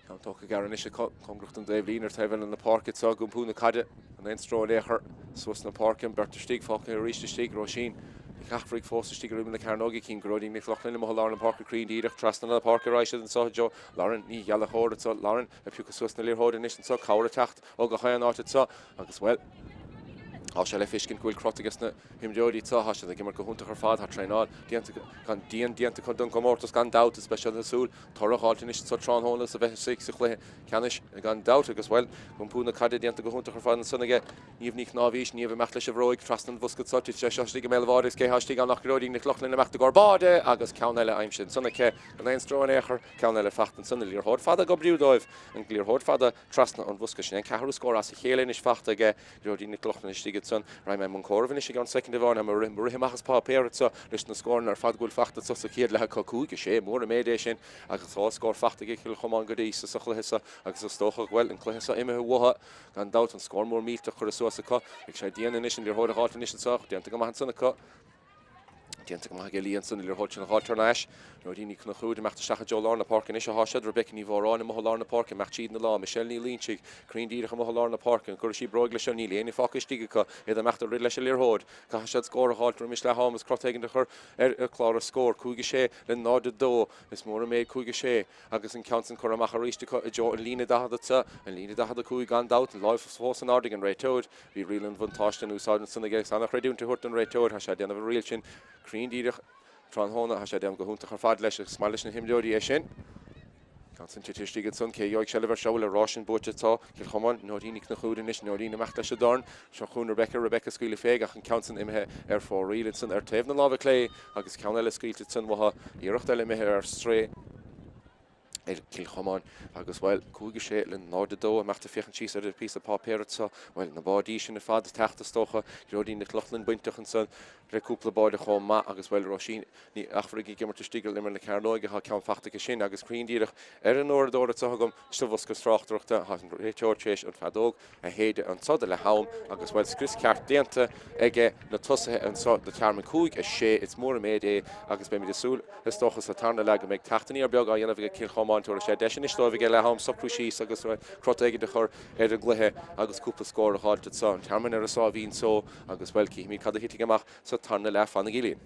Ceann tógtha gearr anois acu, cóngarach don dtaobhlíne ar taobh eile na páirce anseo ag iompú na caide gan aon stró in aon chor suas na páirce. An beirt istigh, fágtha arís istigh. Róisín Nic Eachmharaigh fós istigh ar imeall na cearnóige. Cím Gearóidín Nic Lochlainn amuigh i lár na páirce cruinn díreach trasna na páirce ar aghaidh siad anseo i dtreo Lauren Ní Ghallchóir anseo. Lauren ag piocadh suas na liathróide anois anseo, cabhair ag teacht ó gach aon áit anseo agus, bhuel, tá sé le feiscint go bhfuil crot ages na himreoirí anseo, tá siad ag imirt go hiontach ar fad, tá traenáil déanta, gan dian déanta acu don gcomórtas gan dabht, is beidh siad ag súil toradh a dh'fháilt anois anseo tráthnóna agus a bheith istigh sa chluiche ceannais gan dabht agus, bhuel, iompú na caide déanta go hiontach ar fad ansan aige Niamh Ní Chnáimhís, Niamh ag imeacht leis an bhróig trasna an bhosca anseo, titeann sé seo istigh i mbéal an bháide agus cé thá istigh ann ach Gearóidín Nic Lochlainn ag imeacht i gcomhair báide agus ceann eile aimsithe ansan aici gan aon stró in aon chor. Ceann eile fachta ansan, an liathróid fada ag oibriú dóibh, an liathróid fada trasna an bhosca. Sin é an ceathrú scór as a chéile anois fachta aige Gearóidín Nic Lochlainn istigh ansan. Raghaidh mé i mbun comhairimh anois i gceann soicind amháin. Tá mé ag rith amach as páipéar anso leis na scóranna ar fad go bhfuil fachta anso sa chéad leath acu. 5, 6, mór an méid é sin agus 2 scór fachta aige Cill Chomáin go dtí so sa chluiche so agus is dócha go bhfuil an cluiche so imithe uathu gan dabht. An scór mór millteach curtha suas acu. Beidh sé dian anois an liathróid a dh'fháilt anois anso ach déanta go maith ansan acu. Déanta go maith aige Lee ansan, an liathróid sin a dh'fháilt thar n-ais. Gearóidín Ní Chonchúir ag imeacht isteach i dtreo lár na páirce anois athá siad. Rebecca Ní Mhóráin amuigh i lár na páirce, imeacht tríd na lámha. Michelle Ní Loinsigh, cruinn díreach amuigh i lár na páirce. An gcuirfidh sí bróig leis seo? Níl éinne fágtha istigh acu. Iad ag imeacht ag rith leis an liathróid. Caithfidh siad scór a dh'fháilt roimis leath am agus crot éigin a chur ar chlár an scóir. 5 6 le 0 2. Is mór an méid 5 6 agus an ceann san curtha amach arís acu i dtreo an líne 40 sa, an líne 45 gan dabht, an láimh fós in airde ag an réiteoir. Bhí riail an bhuntáiste in úsáid ansan aige agus an-chreidiúint a thabhairt don réiteoir. Tá sé ag déanamh an riail sin cruinn díreach tráthnóna. Tá sé ag déanamh go hiontach ar fad leis agus is maith leis na himreoirí é sin. Ceann san tite istigh ansan. Cé a gheobhaidh seilbh air seo? Bhuel, ar áis sin buaite atá Cill Chomáin. Nóirín Nic Conchúir anois. Nóirín imeacht leis an dorn. Seo chugainn Rebecca. Rebecca scaoileadh féig ach an ceann san imithe ar fóraoil ansan ar taobh na láimhe clé agus ceann eile scaoilte ansan uathu. Iarracht eile imithe ar strae. ar Chill Chomáin agus, bhuel, 5 6 le 0 2 imeacht ag féachaint síos ar an phíosa páipéir anseo, bhuel, na báidí sin ar fad ag teacht is dócha, Gearóidín Nic Lochlainn bainteach ansan le cúpla báide chomh maith agus, bhuel, Róisín Ní Eachmharaigh ag imirt istigh ar imeall na cearnóige, tá ceann fachta aici sin agus cruinn díreach ar an uaireadóir anseo agam sa bhosca tráchtaireachta, tá an réiteoir tar éis an feadóg a shéideadh anso do leath am agus, bhuel, scrios ceart déanta aige na tosaithe anso do Tearmann 5, 6. Is mór an méid é agus beimid ag súil, is dócha, sa tarna leath go mbeidh teacht aniar beag á dhéanamh ag Cill Chomáin. Tabharfaidh sé deis anois dóibh ag leath am socrú síos agus crot éigin a chur ar an gcluiche agus cúpla scór a dh'fháilt anso. An Tearmann ar a sáimhín só agus, bhuel, cífimid cad a thitfidh amach sa tarna leath. Fanaigí linn.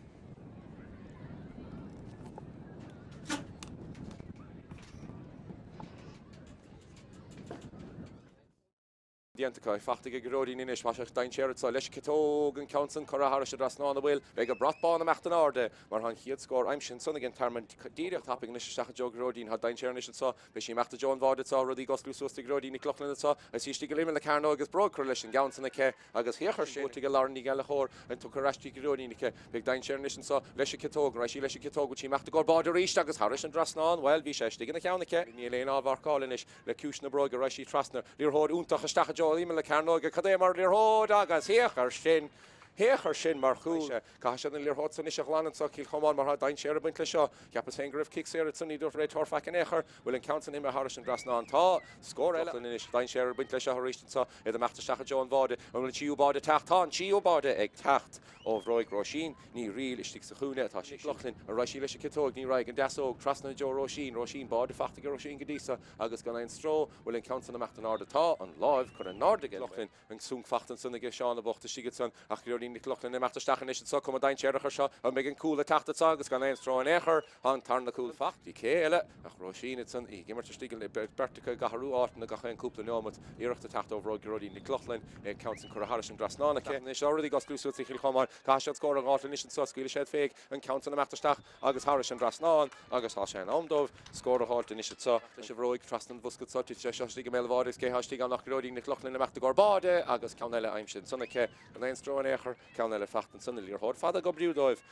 déanta acu. Fachta ag Gearóidín anois. Tá sé dainséar anso leis an ciotóg, an ceann san curtha thairis an dtrasnán an bhfuil. Beidh an brat bán ag imeacht in airde mar tá an chéad scór aimsithe ansan ag an Tearmann díreach tapaidh anois isteach i dtreo Gearóidín. Tá dainséar anois anso. Beidh sí ag imeacht i dtreo an bháide anso. Rudaí ag osclú suas do Ghearóidín Nic Lochlainn anso agus í istigh ar imeall na cearnóige agus bróg curtha leis an gceann san aici agus féach air sin. Buaite ag Lauren Ní Ghallchóir an tugtha ar ais dtí Gearóidín aici. Beidh dainséar anois anso leis an ciotóg. An raghaidh sí leis an ciotóg? Bhfuil sí ag imeacht i gcomhair báide arís agus thairis an dtrasnán? Bhuel, bhí sé istigh ina cheann aici. Níl aon á mharcáil anois. Le ciumhais na bróige raghaidh sí trasna. Liathróid iontach isteach i dtreo imeall na cearnóige. Cad é mar liathróid agus féach air sin! Féach air sin mar chúl! Caithfidh siad an liathróid san anois a ghlanadh anso, Cill Chomáin, mar tá dainséar ag baint leis seo. Cheapas féin go raibh cic saor ansan, ní dúirt réiteoir faic in aon chor. Bhfuil an ceann san imithe thairis an dtrasnán? Tá! Scór eile anois. Dainséar ag baint leis seo arís anso. Iad ag imeacht isteach i dtreo an bháide. An bhfuil an tríú báide ag teacht? Tá an tríú báide ag teacht ó bhróig Róisín. Ní Fhrighil istigh sa chúinne atá sí. Nic Lochlainn, an raghaidh sí leis an ciotóig? Ní raghaidh. An deasóg trasna i dtreo Róisín. Róisín, báide fachta ag Róisín go dtí so agus gan aon stró. Bhfuil an ceann san ag imeacht in airde? Tá an láimh curtha in airde ag Lochlainn. An sonc fachta ansan aige Seán bocht istigh ansan ach Gearóidín Nic Lochlainn ag imeacht isteach anois anso. Cuma dainséarach ar seo. An mbeidh an cúl ag teacht anso agus gan aon stró in aon chor? Tá an tarna cúl fachta. Cé eile ach Róisín ansan í ag imirt istigh le beirt acu ag athrú áiteanna gach aon cúpla neomat. Iarracht ag teacht ó bhróig Gearóidín Nic Lochlainn. An ceann san curtha thairis an dtrasnán aici. Anois tá rudaí ag osclú suas do Chill Chomáin. Caithfidh siad scór a dh'fháilt anois anso. Scaoilfidh siad féig an ceann san ag imeacht isteach agus thairis an dtrasnán agus tá sé in am dóibh scór a dh'fháilt anois anso. Leis an bhróig trasna an bhosca anso. Titfidh sé seo istigh i mbéal an bháide agus cé thá istigh ann ach Gearóidín Nic Lochlainn ag imeacht i gcomhair báide agus ceann eile aimsithe ansan aici. Gan aon stró in aon chor. Ceann eile fachta ansan. An liathróid fada ag oibriú dóibh.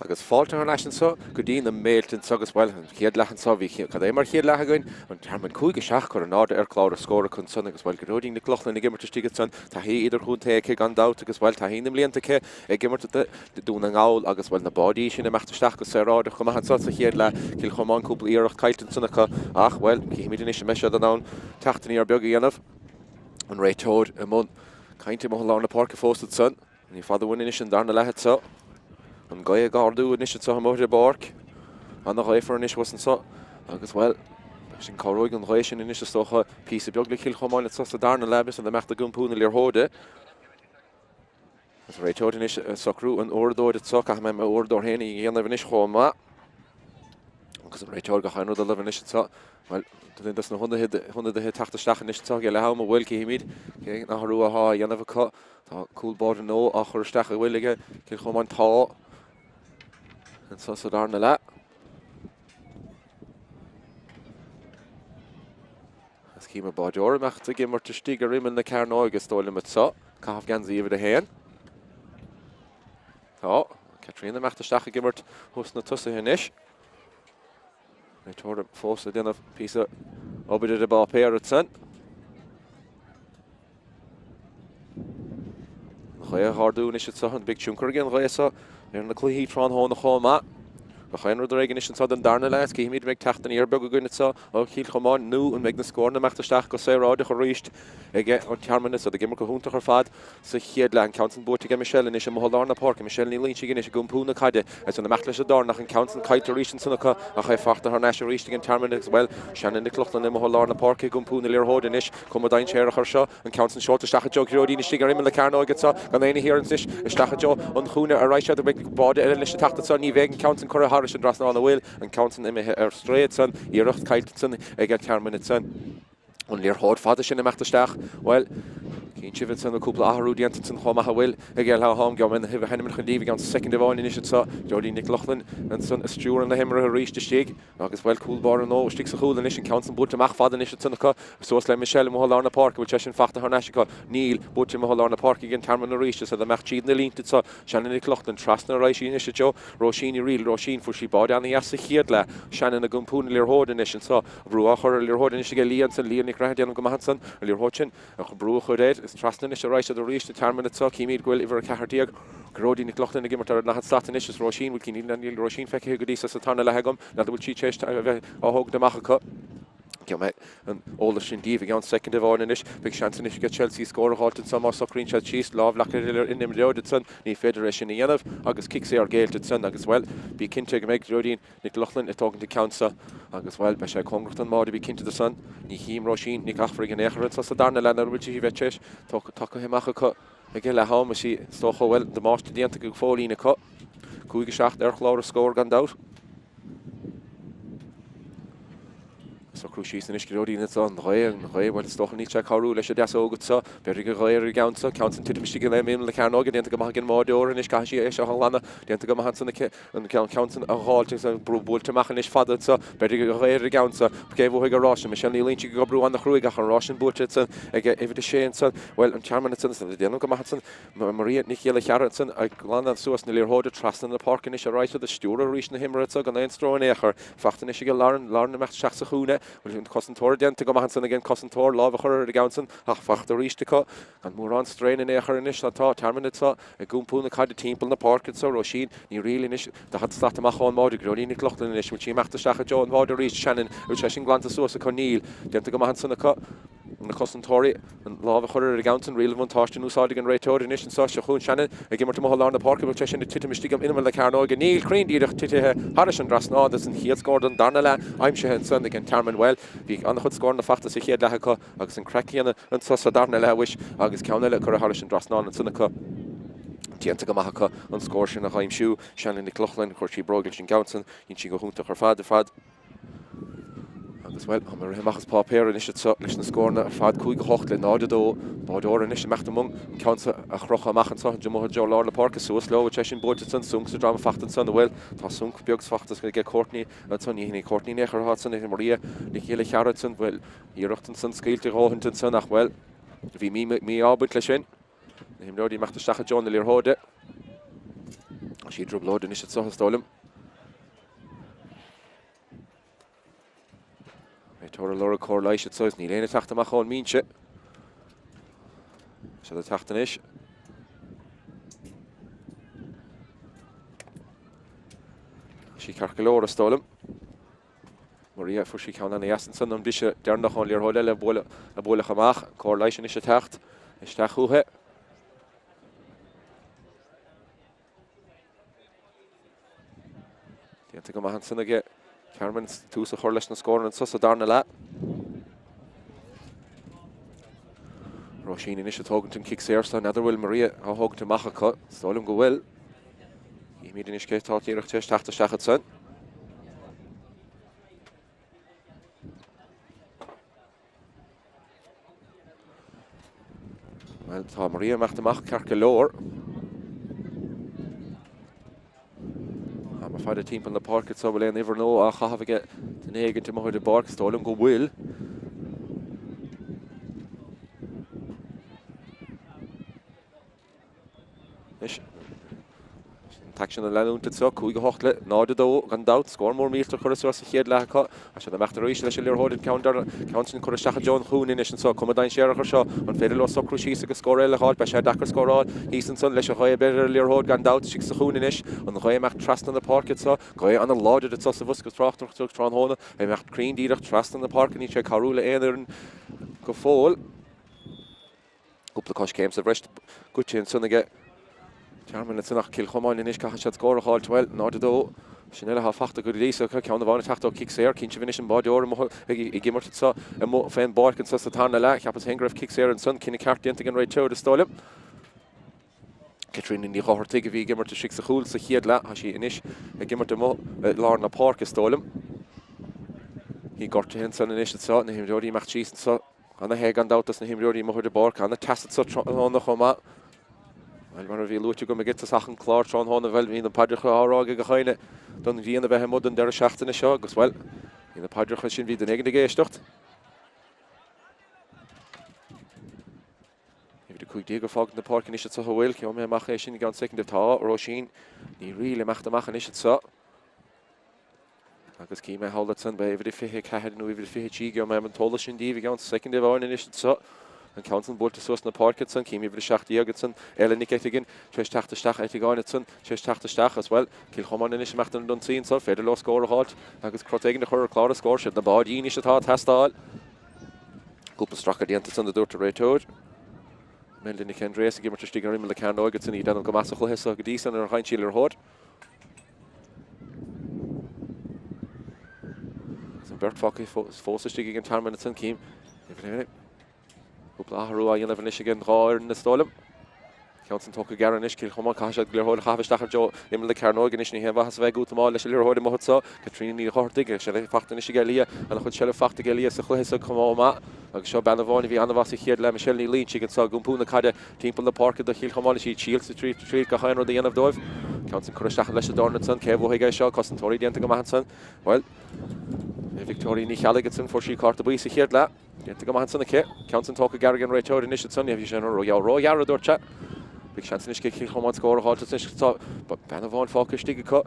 Agus fáilte thar n-ais anso go dtí na Méilte anso agus, bhuel, an chéad leath anso, bhí, cad é mar chéad leath againn, an Tearmann 5, 7 curtha in airde ar chlár an scóir acu ansan agus, bhuel, Gearóidín Nic Lochlainn ag imirt istigh ansan, taithí idirchontae aici gan dabht agus, bhuel, taithí na mblianta aici ag imirt do Dhún na nGall agus, bhuel, na báidí sin ag imeacht isteach go saoráideach go maith anso sa chéad leath, Cill Chomáin cúpla iarracht caillte ansan acu ach, bhuel, cífimid anois an mbeidh siad in ann teacht aniar beag a dhéanamh. An réiteoir i mbun cainte amuigh i lár na páirce fós ansan. Ní fada uainn anois an darna leath anseo. An ghaoth ag ardú anois anseo amuigh ar an bpáirc. Ana-ghaofar anois thuas anseo agus, bhuel, sin cabhróidh an ghaoth sin anois is dócha píosa beag le Cill Chomáin anseo sa darna leath agus iad ag imeacht ag iompú na liathróide. Agus réiteoir anois ag socrú an uaireadóir anseo. Caithfidh mé m'uaireadóir féin a dhéanamh anois chomh maith. Agus an réiteoir gach aon rud ullamh anois anseo. Bhuel, duine dos na hionadaithe ag teacht isteach anois anseo ag leath ama, bhuel, cífimid cén athrú atá á dhéanamh acu. Tá cúl báire nua á chur isteach an bhfuil ag Cill Chomáin. Tá anseo sa darna leath. Is cím an báideoir ag imeacht ag imirt istigh ar imeall na cearnóige is dóigh liom anseo. Caitheamh geansaí uimhir a haon. Tá Caitríona ag imeacht isteach ag imirt thuas sna tosaithe anois. Réiteoir fós ag déanamh píosa obair ar an bpáipéar ansan. An ghaoth ag ardú anois anseo, an mbeidh tionchar ag an ghaoth seo ar na cluichí tráthnóna chomh maith. Gach aon rud réidh anois anseo don darna leath. Cífimid an mbeidh teacht aniar beag againn anseo ó Chill Chomáin nó an mbeidh na scóranna ag imeacht isteach go saoráideach arís ag an Tearmann. Is iad ag imirt go hiontach ar fad sa chéad leath. An ceann san buaite aige Michelle anois amuigh i lár na páirce. Michelle Ní Loingsigh anois ag iompú na caide is ag imeacht leis an dorn ach an ceann san caillte arís ansan acu ach é fachta thar n-ais arís ag an Tearmann agus, bhuel, Shannon Nic Lochlainn amuigh i lár na páirce ag iompú na liathróide anois. Cuma dainséarach air seo. An ceann san seolta isteach i dtreo Ghearóidín istigh ar imeall na cearnóige anseo gan éinne thiar anois isteach i dtreo an chúinne ar aghaidh siad. Beidh báide eile anois ag teacht anseo. Ní bheidh an ceann san curtha thairis an dtrasnán an bhfuil an ceann san imithe ar strae ansan. Iarracht caillte ansan ag an Tearmann ansan. An liathróid fada sin ag imeacht isteach, bhuel, cíonn sibh ansan cúpla athrú déanta ansan chomh maith a bhfuil ag leath am. Gheobhaidh mé na hainmneacha daoibh i gceann soicind amháin anois anseo. Gearóidín Nic Lochlainn ansan ag stiúradh na himeartha arís istigh. Agus, bhuel, cúl báire nua istigh sa chúl anois, an ceann san buailte amach fada anois ansan acu, suas le Michelle amuigh i lár na páirce, bhfuil sé sin fachta thar n-ais acu? Níl, buailte amuigh i lár na páirce ag an Tearmann arís, is iad ag imeacht tríd na línte anseo, Shannon Nic Lochlainn, trasna ar aghaidh sí anois i dtreo Róisín Ní Fhrighil, Róisín, fuair sí báide ana-dheas sa chéad leath, Shannon ag iompú na liathróide anois anseo, brú á chur ar an liathróid anois aige Leah ansan, Leah Nic Craith ag déanamh go maith ansan, an liathróid sin. Brú a chur air. Is trasna anois ar aghaidh siad arís an Tearmann anseo. Címid go bhfuil uimhir 14, Gearóidín Nic Lochlainn ag imirt ar an ndaichead slat anois. Is Róisín, bhfuil níl Róisín feicthe go dtí seo sa tarna leath agam. N'fheadar bhfuil sí tar éis a bheith á thógaint amach acu. Gheobhaidh mé an eolas sin daoibh i gceann soicind amháin anois. Beidh seans anois ag Chelsea scór a dh'fháilt anso má socraíonn siad síos. Lámh leagtha ar an imreoir ansan. Ní féidir é sin a dhéanamh agus cic saor géillte ansan agus, bhuel, bí cinnte go mbeidh Gearóidín Nic Lochlainn ag tógaint an ceann seo agus, bhuel, beidh sé cóngarach don mbáide, bí cinnte de san. Ní chím Róisín Nic Eachmharaigh in aon chor anso sa darna leath, n'fheadar bhfuil sí bheith tar éis tugtha amach acu ag leath am, is í, is dócha, bhuel, damáiste déanta go fóillín acu. 5-7 ar chlár an scóir gan dabht. Socrú síos anois Gearóidín anso, an ghaoth, an ghaoth, bhuel, is dócha níl sé ag cabhrú leis an deasóg anso. B'fhéidir gur ghaoth ar an gceann seo, ceann san titim istigh in imeall na cearnóige, déanta go maith ag an mbáideoir anois, caithfidh sí é seo a ghlanadh, déanta go maith ansan aici, an ceann san a dh'fháilt agus an brú buailte amach anois fada anso, b'fhéidir gur ghaoth ar an gceann seo, cé bhuafaidh an rás sin, Michelle Ní Loingsigh ag oibriú ana-chruaidh ach an rás sin buaite ansan ag uimhir a sé ansan, bhuel, an Tearmann ansan, ag déanamh go maith ansan. Maria Nic Ghiolla Chearra ansan ag glanadh suas na liathróide trasna na páirce anois ar aghaidh siad ag stiúradh arís na himeartha anso gan aon stró in aon chor. Fachta anois aige Lauren, Lauren ag imeacht isteach sa chúinne. Bhfuil an cosantóir déanta go maith ansan ag an cosantóir lámh a chur ar an gceann san ach fachta arís acu gan mórán strain in aon chor anois. Tá Tearmann anso ag iompú na caide timpeall na páirce anso. Róisín Ní Fhrighil anois 40 slat amach ón mbáide. Gearóidín Nic Lochlainn anois. Bhfuil sí ag imeacht isteach i dtreo an bháide arís? Shannon, bhfuil sé sin glanta suas acu? Níl. Déanta go maith ansan acu. na cosantóirí an lámh a chur ar an gceann san, riail an bhuntáiste in úsáid ag an réiteoir anois anso. Seo chugainn Shannon ag imirt amuigh i lár na páirce, bhfuil sé sin ag titim istigh in imeall na cearnóige? Níl, cruinn díreach titithe thairis an dtrasnán agus an chéad scór don darna leath aimsithe ansan ag an Tearmann. Bhuel, bhí an-chuid scóranna fachta sa chéad leath acu agus an craic chéanna anso sa darna leath anois agus ceann eile curtha thairis an dtrasnán ansan acu. Déanta go maith acu an scór sin a aimsiú. Shannon Nic Lochlainn, chuir sí bróg leis an gceann san, dhein sí go hiontach ar fad ar fad. Agus, bhuel, tá mé ag rith amach as páipéar anois anseo leis na scóranna ar fad, 5, 8 le 0, 2. Báideoir anois ag imeacht i mbun an ceann seo a chrochadh amach anseo amuigh i dtreo lár na páirce, suas leo, bhfuil sé sin buailte ansan, sonc sa droma fachta ansan, an bhfuil? Tá sonc beag fachta aige Courtney ansan, ní hin Courtney in aon chor atá ansan, ag Maria Nic Ghiolla Chearra ansan, bhuel, iarracht ansan scaoilte a dhóthaint ansan ach, bhuel, bhí mí-ádh ag baint leis sin. Na himreoirí ag imeacht isteach i dtreo na liathróide. sí i dtrioblóid anois anseo, is dóigh liom. Réiteoir ag lorg cóir leighis anseo agus níl éinne ag teacht amach ón mbinse. Tá siad ag teacht anois. Tá sí ceart go leor, is dóigh liom. Maria, fuair sí ceann ana-dheas ansan an briseadh deireanach ón liathróid eile a buaileadh amach. Cóir leighis anois ag teacht isteach chúithi. Déanta go maith ansan aige Tearmann tús a chur leis na scóranna anso sa darna leath. Róisín anois ag tógaint an cic saor so. N'fheadar bhfuil Maria á thógaint amach acu. Is dóigh liom go bhfuil. Chímid anois cé atá díreach tar éis teacht isteach ansan. Bhuel, tá Maria imeacht amach ceart go leor. Tá faire timpeall na páirce anseo bhfuil aon uimhir nua á chaitheamh aige duine éigin amuigh ar an bpáirc. Is dóigh liom go bhfuil. Anois, an t-aicsean ag leanúint anseo, 5-8 le 0-2, gan dabht. Scór mór millteach curtha suas sa chéad leath acu. Tá siad ag imeacht arís leis an liathróid, an ceann deireanach, ceann sin curtha isteach i dtreo an chúinne anois anseo. Cuma dainséarach air seo. An féidir leo socrú síos agus scór eile a dh'fháilt? Beidh sé deacair scóráil thíos ansan leis an ghaoth, b'fhéidir, ar an liathróid, gan dabht. Istigh sa chúinne anois. An ghaoth ag imeacht trasna na páirce anseo. Gaoth ana-láidir anseo sa bhosca tráchtaireachta tráthnóna. Ag imeacht cruinn díreach trasna na páirce. Níl sé ag cabhrú le aon fhoireann go fóill. Cúpla coiscéim sa bhreis goite ansan aige Tearmann ansan ach Cill Chomáin anois caithfidh siad scór a dh'fháilt. Bhuel, 0-2. Sin eile atá fachta go dtí so. Ceann amháin ag teacht ó cic saor. Cinnte anois an báideoir amuigh ag imirt anso amuigh fén bpáirc anso sa tarna leath. Cheapas féin go raibh cic saor ansan. Cinneadh ceart déanta ag an réiteoir is dóigh liom. Caitríona Ní Dhochartaigh a bhí ag imirt istigh sa chúl sa chéad leath. Tá sí anois ag imirt amuigh i lár na páirce is dóigh liom. Í gortaithe ansan anois anso. Na himreoirí imeacht síos anso. Ana-the gan dabht dos na himreoirí amuigh ar an bpáirc. Ana-teas anso tráthnóna chomh maith. Bhuel, mar a bhí luaite agam ag tosach an clár tráthnóna, bhuel, bhí na paidreacha á rá ag gach éinne don ghrian a bheith amuigh don deireadh seachtaine seo agus, bhuel, bhí na paidreacha sin, bhí duine éigin ag éisteacht. Uimhir 15 ag fágaint na páirce anois anso an bhfuil. Gheobhaidh mé amach é sin i gceann soicind. Tá Róisín Ní Fhrighil ag imeacht amach anois anso. Agus cífidh mé thall ansan, beidh uimhir 24 nó uimhir 23, gheobhaidh mé an t-eolas sin díbh i gceann soicind amháin anois anso. An ceann san buailte suas na páirce ansan, cím uimhir 17 ansan, Ella Nic Eitigean, tar éis teacht isteach, Eitigeáin ansan, tar éis teacht isteach as, bhuel, Cill Chomáin anois ag imeacht ar an ionsaí anso, féidir leo scór a dh'fháilt agus crot éigin a chur ar chlár an scóir, siad na báidí anois atá ag teastáil. Cúpla stracadh déanta ansan a dúirt an réiteoir. Imelda Nic Aindréas ag imirt istigh ar imeall na cearnóige ansan, í ag déanamh go maith sa chluiche so go dtí san ar chaint sí liathróid. Agus an bheirt fágtha fós istigh ag an Tearmann ansan, cím. Cúpla athrú á dhéanamh anois ag an dhá fhoireann is dóigh liom. Ceann san tógtha gearr anois, Cill Chomáin, caithfidh siad liathróid a chaitheamh isteach i dtreo imeall na cearnóige anois, ní haon mhaitheas a bheith ag útamáil leis an liathróid amuigh anso. Caitríona Ní Dhochartaigh, seilbh fachta anois ag Leah, an-chuid seilbh fachta ag Leah sa chluiche so chomh maith. Agus seo bean amháin a bhí an-mhaith sa chéad leath, Michelle Ní Loinsigh anso ag iompú na caide Timpeall na páirce do Chill Chomáin is iad síl sa tríú triail gach aon rud a dhéanamh dóibh. Ceann san curtha isteach leis an dorn ansan. Cé a bhuafaidh é seo? Cosantóirí déanta go maith ansan. Bhuel, Victoria Ní Cheallaigh ansan, fuair sí cárta buí sa chéad leath. Déanta go maith ansan aici. Ceann san tógtha gearr ag an réiteoir anois ansan. Bhí sé róghearr, a dúirt sé. Big seans anois ag Cill Chomáin scór a dh'fháilt anois. Tá bean amháin fágtha istigh acu.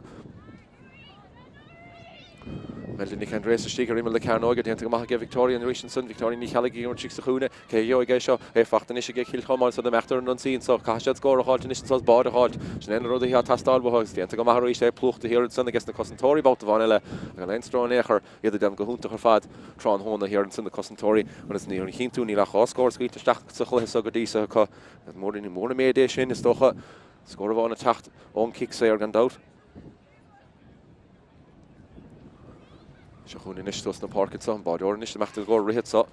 Imelda Nic Aindréas istigh ar imeall na cearnóige, déanta go maith aige Victoria arís ansan, Victoria Ní Cheallaigh ag imirt istigh sa chúinne, cé a gheobhaidh é seo? É fachta anois aige Cill Chomáin ansan ag imeacht ar an ionsaí anso, caithfidh siad scór a dh'fháilt anois anso is báide a dh'fháilt, sin é na rudaí atá ag teastáil uathu agus déanta go maith arís é plúchta thiar ansan aige na cosantóirí babhta amháin eile gan aon stró in aon chor, iad ag déanamh go hiontach ar fad tráthnóna thiar ansan na cosantóirí agus ní chinntiú níl ach 2 scór scaoilte isteach sa chluiche seo go dtí seo acu. Mór an méid é sin is dócha, scór amháin ag teacht ón cic saor gan dabht. Seo chugainn anois suas na páirce anso, an báideoir anois ag imeacht i gcomhair rith anso.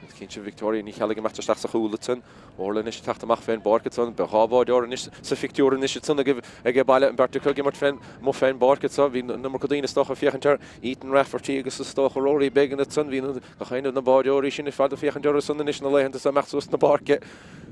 Is cinnte Victoria Ní Cheallaigh ag imeacht isteach sa chúl ansan. Orla anois ag teacht amach fén bpáirc ansan. Beidh 2 bháideoir anois sa phictiúr anois ansan ag baile, an bheirt acu ag imirt fén, amuigh fén bpáirc anso. Bhí an iomarca daoine is dócha ag féachaint ar Ethan Rafferty agus is dócha Rory Beggan ansan. Bhí gach aon de na báideoirí sin ar fad ag féachaint orthu san anois na laethanta seo ag imeacht suas na páirce.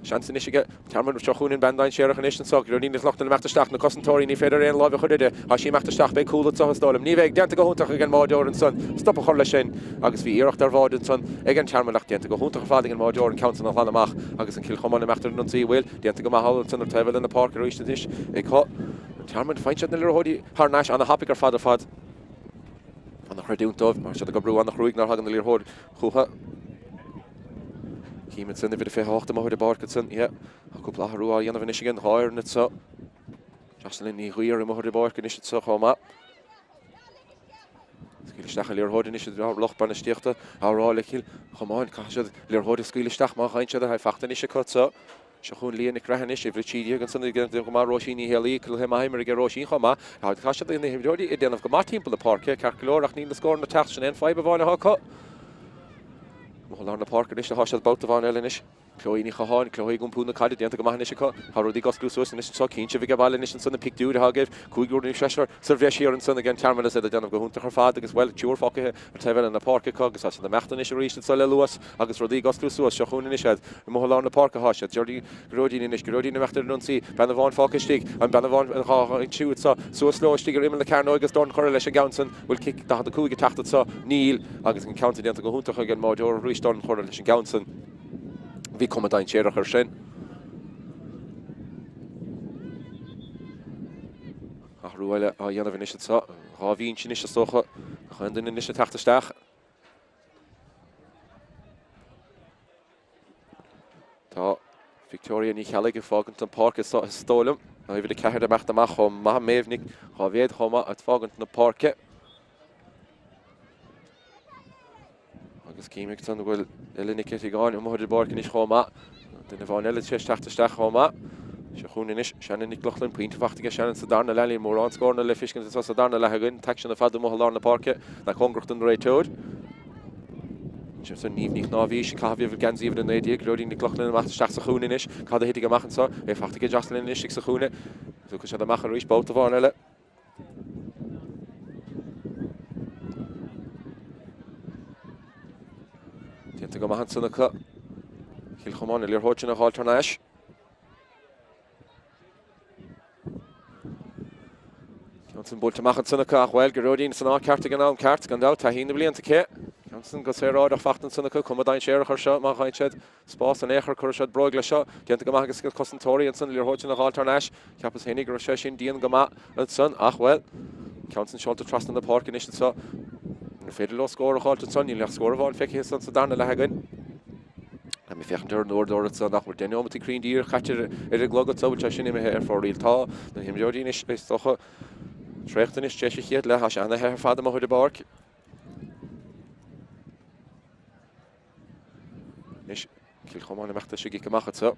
Seans anois aige Tearmann seo chugainn an bean dainséarach anois anso. Gearóidín Nic Lochlainn ag imeacht isteach, na cosantóirí, ní féidir aon láimh a chur uirthi. Tá sí ag imeacht isteach, beidh cúl anso is dóigh liom. Ní bheidh, déanta go hiontach ag an mbáideoir ansan stop a chur leis sin agus bhí iarracht ar bháide ansan ag an Tearmann ach déanta go hiontach ar fad ag an mbáideoir an ceann san a ghlanadh amach agus an Cill Chomáin ag imeacht ar an ionsaí. Bhuel, déanta go maith thall ansan ar taobh eile na páirce arís anois ag. Tearmann, faigheann siad na liathróidí thar n-ais ana-thapaidh ar fad ar fad. Ana-chreidiúint dóibh mar tá siad ag oibriú ana-chruaidh nuair a thagann an liathróid chucu. Cím ansan uimhir a 28 amuigh ar an bpáirc ansan. Yeah. Tá cúpla athrú á dhéanamh anois ag an dhá fhoireann anseo. Jocelyn Ní Ghaoir amuigh ar an bpáirc anois anseo chomh maith. Scaoil isteach an liathróid anois an lucht bainistíochta á rá le Cill Chomáin. Caithfidh siad liathróid a scaoileadh isteach má fhaigheann siad é. Faighte anois acu anseo. Seo chugainn Leah Nic Craith anois, uimhir 13 ansan ag déanamh go maith, Róisín Ní Héalaí, cluiche maith imeartha aige Róisín chomh maith. Tá siad na himreoirí ag déanamh go maith timpeall na páirce, ceart go leor, ach níl na scóranna ag teacht, sin é an fadhb amháin atá acu. Amuigh i lár na páirce anois atá siad babhta amháin eile anois. Chloe Ní Chatháin, Chloe ag iompú na caide, déanta go maith anois acu. Tá rudaí ag osclú suas anois anseo, cinnte bhí baile anois ansan na pictiúir atá agaibh, cúigear nó seisear sa bhreis thiar ansan ag an Tearmann is iad ag déanamh go hiontach ar fad agus bhuel, triúr fágtha ar taobh eile na páirce acu agus tá siad ag imeacht anois arís anseo le luas agus rudaí ag osclú suas. Seo chugainn anois iad. Amuigh i lár na páirce atá siad. Gearóidín anois. Gearóidín ag imeacht ar an ionsaí. Bean amháin fágtha istigh. An bean amháin dhá aimsiú anseo. Suas leo istigh ar imeall na cearnóige agus dorn curtha leis an gceann san. Bhfuil cic 45 ag teacht anseo? Níl. Agus an ceann san déanta go hiontach ag an mbáireoir arís dorn curtha leis an gceann san. Bhí cuma dainséarach air sin. Athrú eile á dhéanamh anois anseo. 2 bhinse anois is dócha. Gach aon duine anois ag teacht isteach. Tá Victoria Ní Cheallaigh ag fágaint an páirc is dóigh liom. Uimhir 4 ag imeacht amach chomh maith Méabh Nic Dháibhéid chomh maith ag fágaint na páirce. Agus cím ansan go bhfuil Ella Nic Eitigáin amuigh ar an bpáirc anois chomh maith. Duine amháin eile tar éis teacht isteach chomh maith. Seo chugainn anois Shannon Nic Lochlainn, pointe faighte aige Shannon sa darna leath. Níl mórán scóranna le feiscint anseo sa darna leath againn. An t-aicsean ar fad amuigh i lár na páirce, ná cóngarach don réiteoir. Ansin Niamh Ní Chnáimhís ag caitheamh geansaí uimhir 19, Gearóidín Nic Lochlainn amach isteach sa chúinne anois. Cad a thitfidh amach anseo? É faighte aige Jocelyn anois ag sa chúinne. Tiocfaidh siad amach arís babhta amháin eile. Déanta go maith ansan acu. Cill Chomáin an liathróid sin a dh'fháilt thar n-ais. Ceann san buailte amach ansan acu ach bhuel, Gearóidín san áit ceart ag an am ceart, gan dabht, taithí na blianta aici. Ceann san go saoráideach faighte ansan acu, cuma dainséarach air seo má fhaigheann siad Spás in aon chor, cuirfidh siad bróig leis seo. Déanta go maith ages na cosantóirí ansan, liathróid sin a dh'fháilt thar n-ais. Cheapas fhéinig go raibh sé sin dian go maith ansan, ach, bhuel, ceann san seolta trasna na páirce anois anso. An féidir leo scór a dh'fháilt ansan? Níl ach scór amháin feicthe ansan sa darna leath againn. Tá mé ag féachaint ar an uaireadóir anso nach bhfuil 10 neomataí cruinn díreach caite ar an gclog anso, bhfuil sé sin imithe ar fóraoil? Tá na himreoirí anois, is dócha, traochta anois tar éis an chéad leath. Tá sé ana-the ar fad amuigh ar an bpáirc. Anois, Cill Chomáin ag imeacht leis an gcic amach anseo.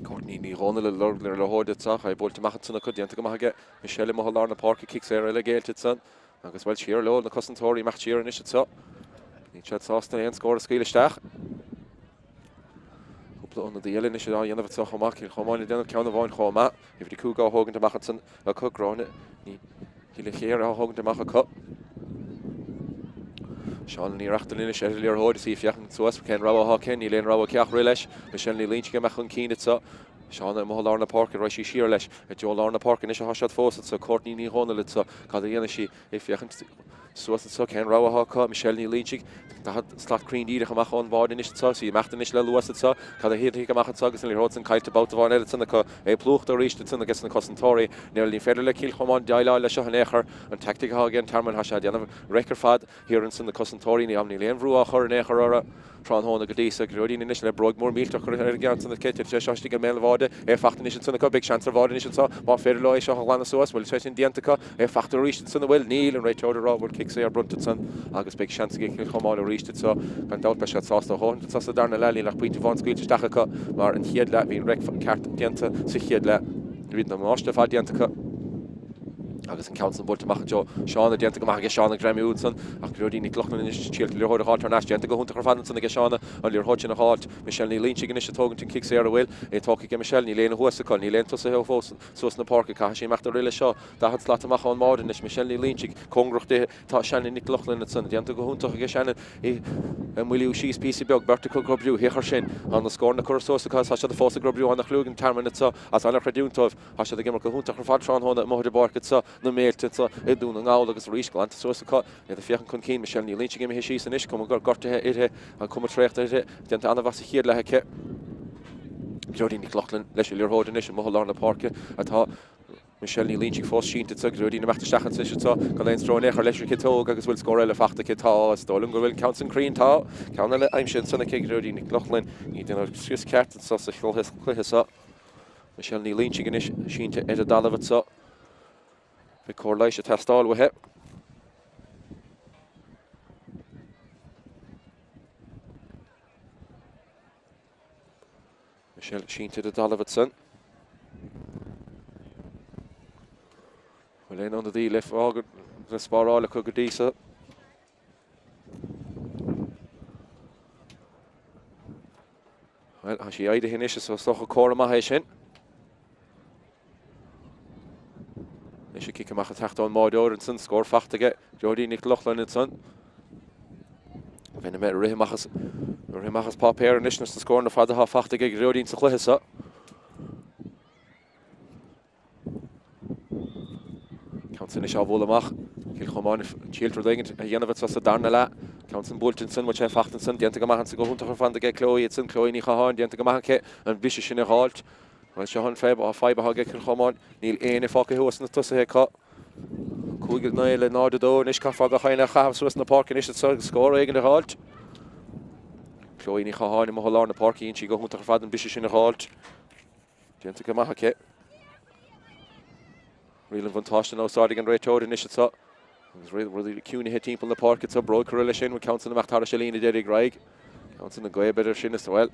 Courtney Ní Dhomhnaill ag lorg na liathróide anseo, é buailte amach ansan acu, déanta go maith aige Michelle amuigh i lár na páirce, cic saor eile géillte ansan. Agus bhuel, siar leo na cosantóirí, imeacht siar anois anseo. Níl siad sásta aon scór a scaoileadh isteach. Cúpla ionadaí eile anois á dhéanamh anseo chomh maith. Cill Chomáin ag déanamh ceann amháin chomh maith. Uimhir 5 á thógaint amach ansan acu. Gráinne Ní Ghilleachéir á thógaint amach acu. Seán Ní Reachtain anois ar an liathróid is í ag féachaint suas. Cén rogha atá aici? Níl aon rogha aici ach rith leis. Michelle Ní Loinsigh ag imeacht chun cinn anseo. Seán amuigh i lár na páirce, raghaidh sí siar leis. I dtreo lár na páirce anois atá siad fós anseo. Courtney Ní Dhomhnaill anseo. Cad a dhéanfaidh sí? Ag féachaint suas anseo, cén rogha atá acu? Michelle Ní Loinsigh, 40 slat cruinn díreach amach ón bháide anois anseo. Is í ag imeacht anois le luas anseo. Cad a thitfidh amach anseo agus an liathróid san caillte babhta amháin eile ansan acu. É plúchta arís ansan ages na cosantóirí. Níl, ní féidir le Cill Chomáin déileáil leis seo in aon chor. An teaictic atá ag an Tearmann, tá sé ag déanamh raic ar fad. Thiar ansan na cosantóirí, níl aon bhrú á chur in aon chor orthu tráthnóna go dtí so. Gearóidín anois le bróig mór millteach curtha ar an gceann san aici. Titeann sé seo istigh i mbéal an bháide. É faighte anois ansan acu. Beidh seans ar bháide anois anso má féidir leo é seo a ghlanadh suas. Bhfuil sé sin déanta acu? É faighte arís ansan an bhfuil? Níl. An réiteoir ag rá bhfuil cic saor bronnta ansan agus beidh seans ag Cill Chomáin arís anso. Gan dabht beidh siad sásta a dhóthain anso sa darna leath. Níl ach pointe amháin scaoilte isteach acu mar an chéad leath bhí an raic ceart déanta sa chéad leath. Bhí an damáiste ar fad déanta acu. Agus an ceann san buailte amach i dtreo Shauna, déanta go maith aige Seán ag greimiú ansan, ach Gearóidín Nic Lochlainn anois ag triail an liathróid a dh'fháilt thar n-ais, déanta go hiontach ar fad ansan aige Shauna, an liathróid sin a dh'fháilt. Michelle Ní Loinsigh anois ag tógaint an cic saor an bhfuil é tógtha aige Michelle, níl éinne thuas acu, níl aon tosaithe fós suas na páirce, caithfidh sí imeacht ag rith leis seo, 40 slat amach ón mbáide anois, Michelle Ní Loinsigh, cóngarach di tá Shannon Nic Lochlainn ansan, déanta go hiontach aige Shannon í ag moilliú síos píosa beag, beirt acu ag oibriú, féach air sin, tá na scóranna curtha suas acu, tá siad fós ag oibriú, ana-chliú ag an Tearmann anso, as ana-chreidiúint dóibh. Tá siad ag imirt go hiontach ar fad tráthnóna amuigh ar an bpáirc anseo. Na Méilte anseo i nDún na nGall agus arís glanta suas acu. Iad ag féachaint chun cinn. Michelle Ní Loinsigh imithe síos anois, cuma gortaithe uirthi, an cuma traochta uirthi. Déanta an-mhaith sa chéad leath aici. Gearóidín Nic Lochlainn leis an liathróid anois amuigh i lár na páirce atá Michelle Ní Loinsigh fós sínte anseo. Gearóidín ag imeacht isteach anois anseo gan aon stró in aon chor leis an chiotóg agus bhfuil scór eile fachta aici? Tá. Is dóigh liom go bhfuil an ceann san cruinn. Tá. Ceann eile aimsithe ansan aici ag Gearóidín Nic Lochlainn. Í ag déanamh scrios ceart anseo sa chluiche seo. Michelle Ní Loinsigh anois sínte ar an dtalamh anseo. Beidh cóir leighis ag teastáil uaithi. Michelle sínte ar an dtalamh ansan. Bhfuil aon ionadaí le fágáil le spáráil acu go dtí so? Bhuel, tá sí éirithe anois, is dócha comhartha maith é sin. Anois an cic amach ag teacht ón mbáireoir ansan, scór fachta aige Gearóidín Nic Lochlainn ansan. Bheinn ag rith amach as rith amach as páipéar anois na scóranna fada atá fachta aige Gearóidín sa chluiche seo. Ceann san anois á bhualadh amach. Cill Chomáin ag triailt rud éigin a dhéanamh anso sa darna leath. Ceann san buailte ansan, bhfuil sé fachta ansan, déanta go maith ansan go hiontach ar fad aige Chloe ansan, Chloe Ní Chatháin, déanta go maith aici an briseadh sin a dh'fháilt. Bhuel seo an fadhb, fadhb atá aige Cill Chomáin, níl éinne fágtha thuas sna tosaithe acu. 5 9 le 0 2 anois, caithfear gach éinne a chaitheamh suas na páirce anois anso agus scór éigin a dh'fháilt. Chloe Ní Chatháin amuigh i lár na páirce, dhein sí go hiontach ar fad an briseadh sin a dh'fháilt. Déanta go maith aici. Riail an bhuntáiste in úsáid ag an réiteoir anois anseo. Agus rudaí ciúinithe timpeall na páirce anseo. Bróg curtha leis sin. Bhfuil ceann san amach thairis an líne deiridh ar aghaidh. Ceann san an gaoth b'fhéidir sin is bhuel.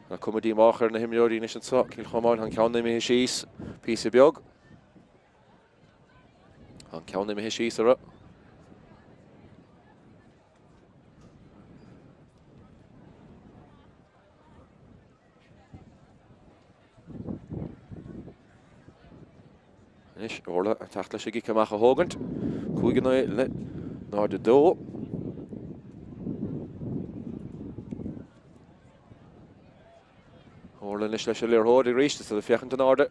Tá cuma díomách ar na himreoirí anois anseo. Cill Chomáin, tá an ceann imithe síos píosa beag. Tá an ceann imithe síos orthu. Anois Orla ag teacht leis an gcic amach a thógaint. 5 9 le 0 2. Orla anois leis an liathróid arís is ag féachaint in airde.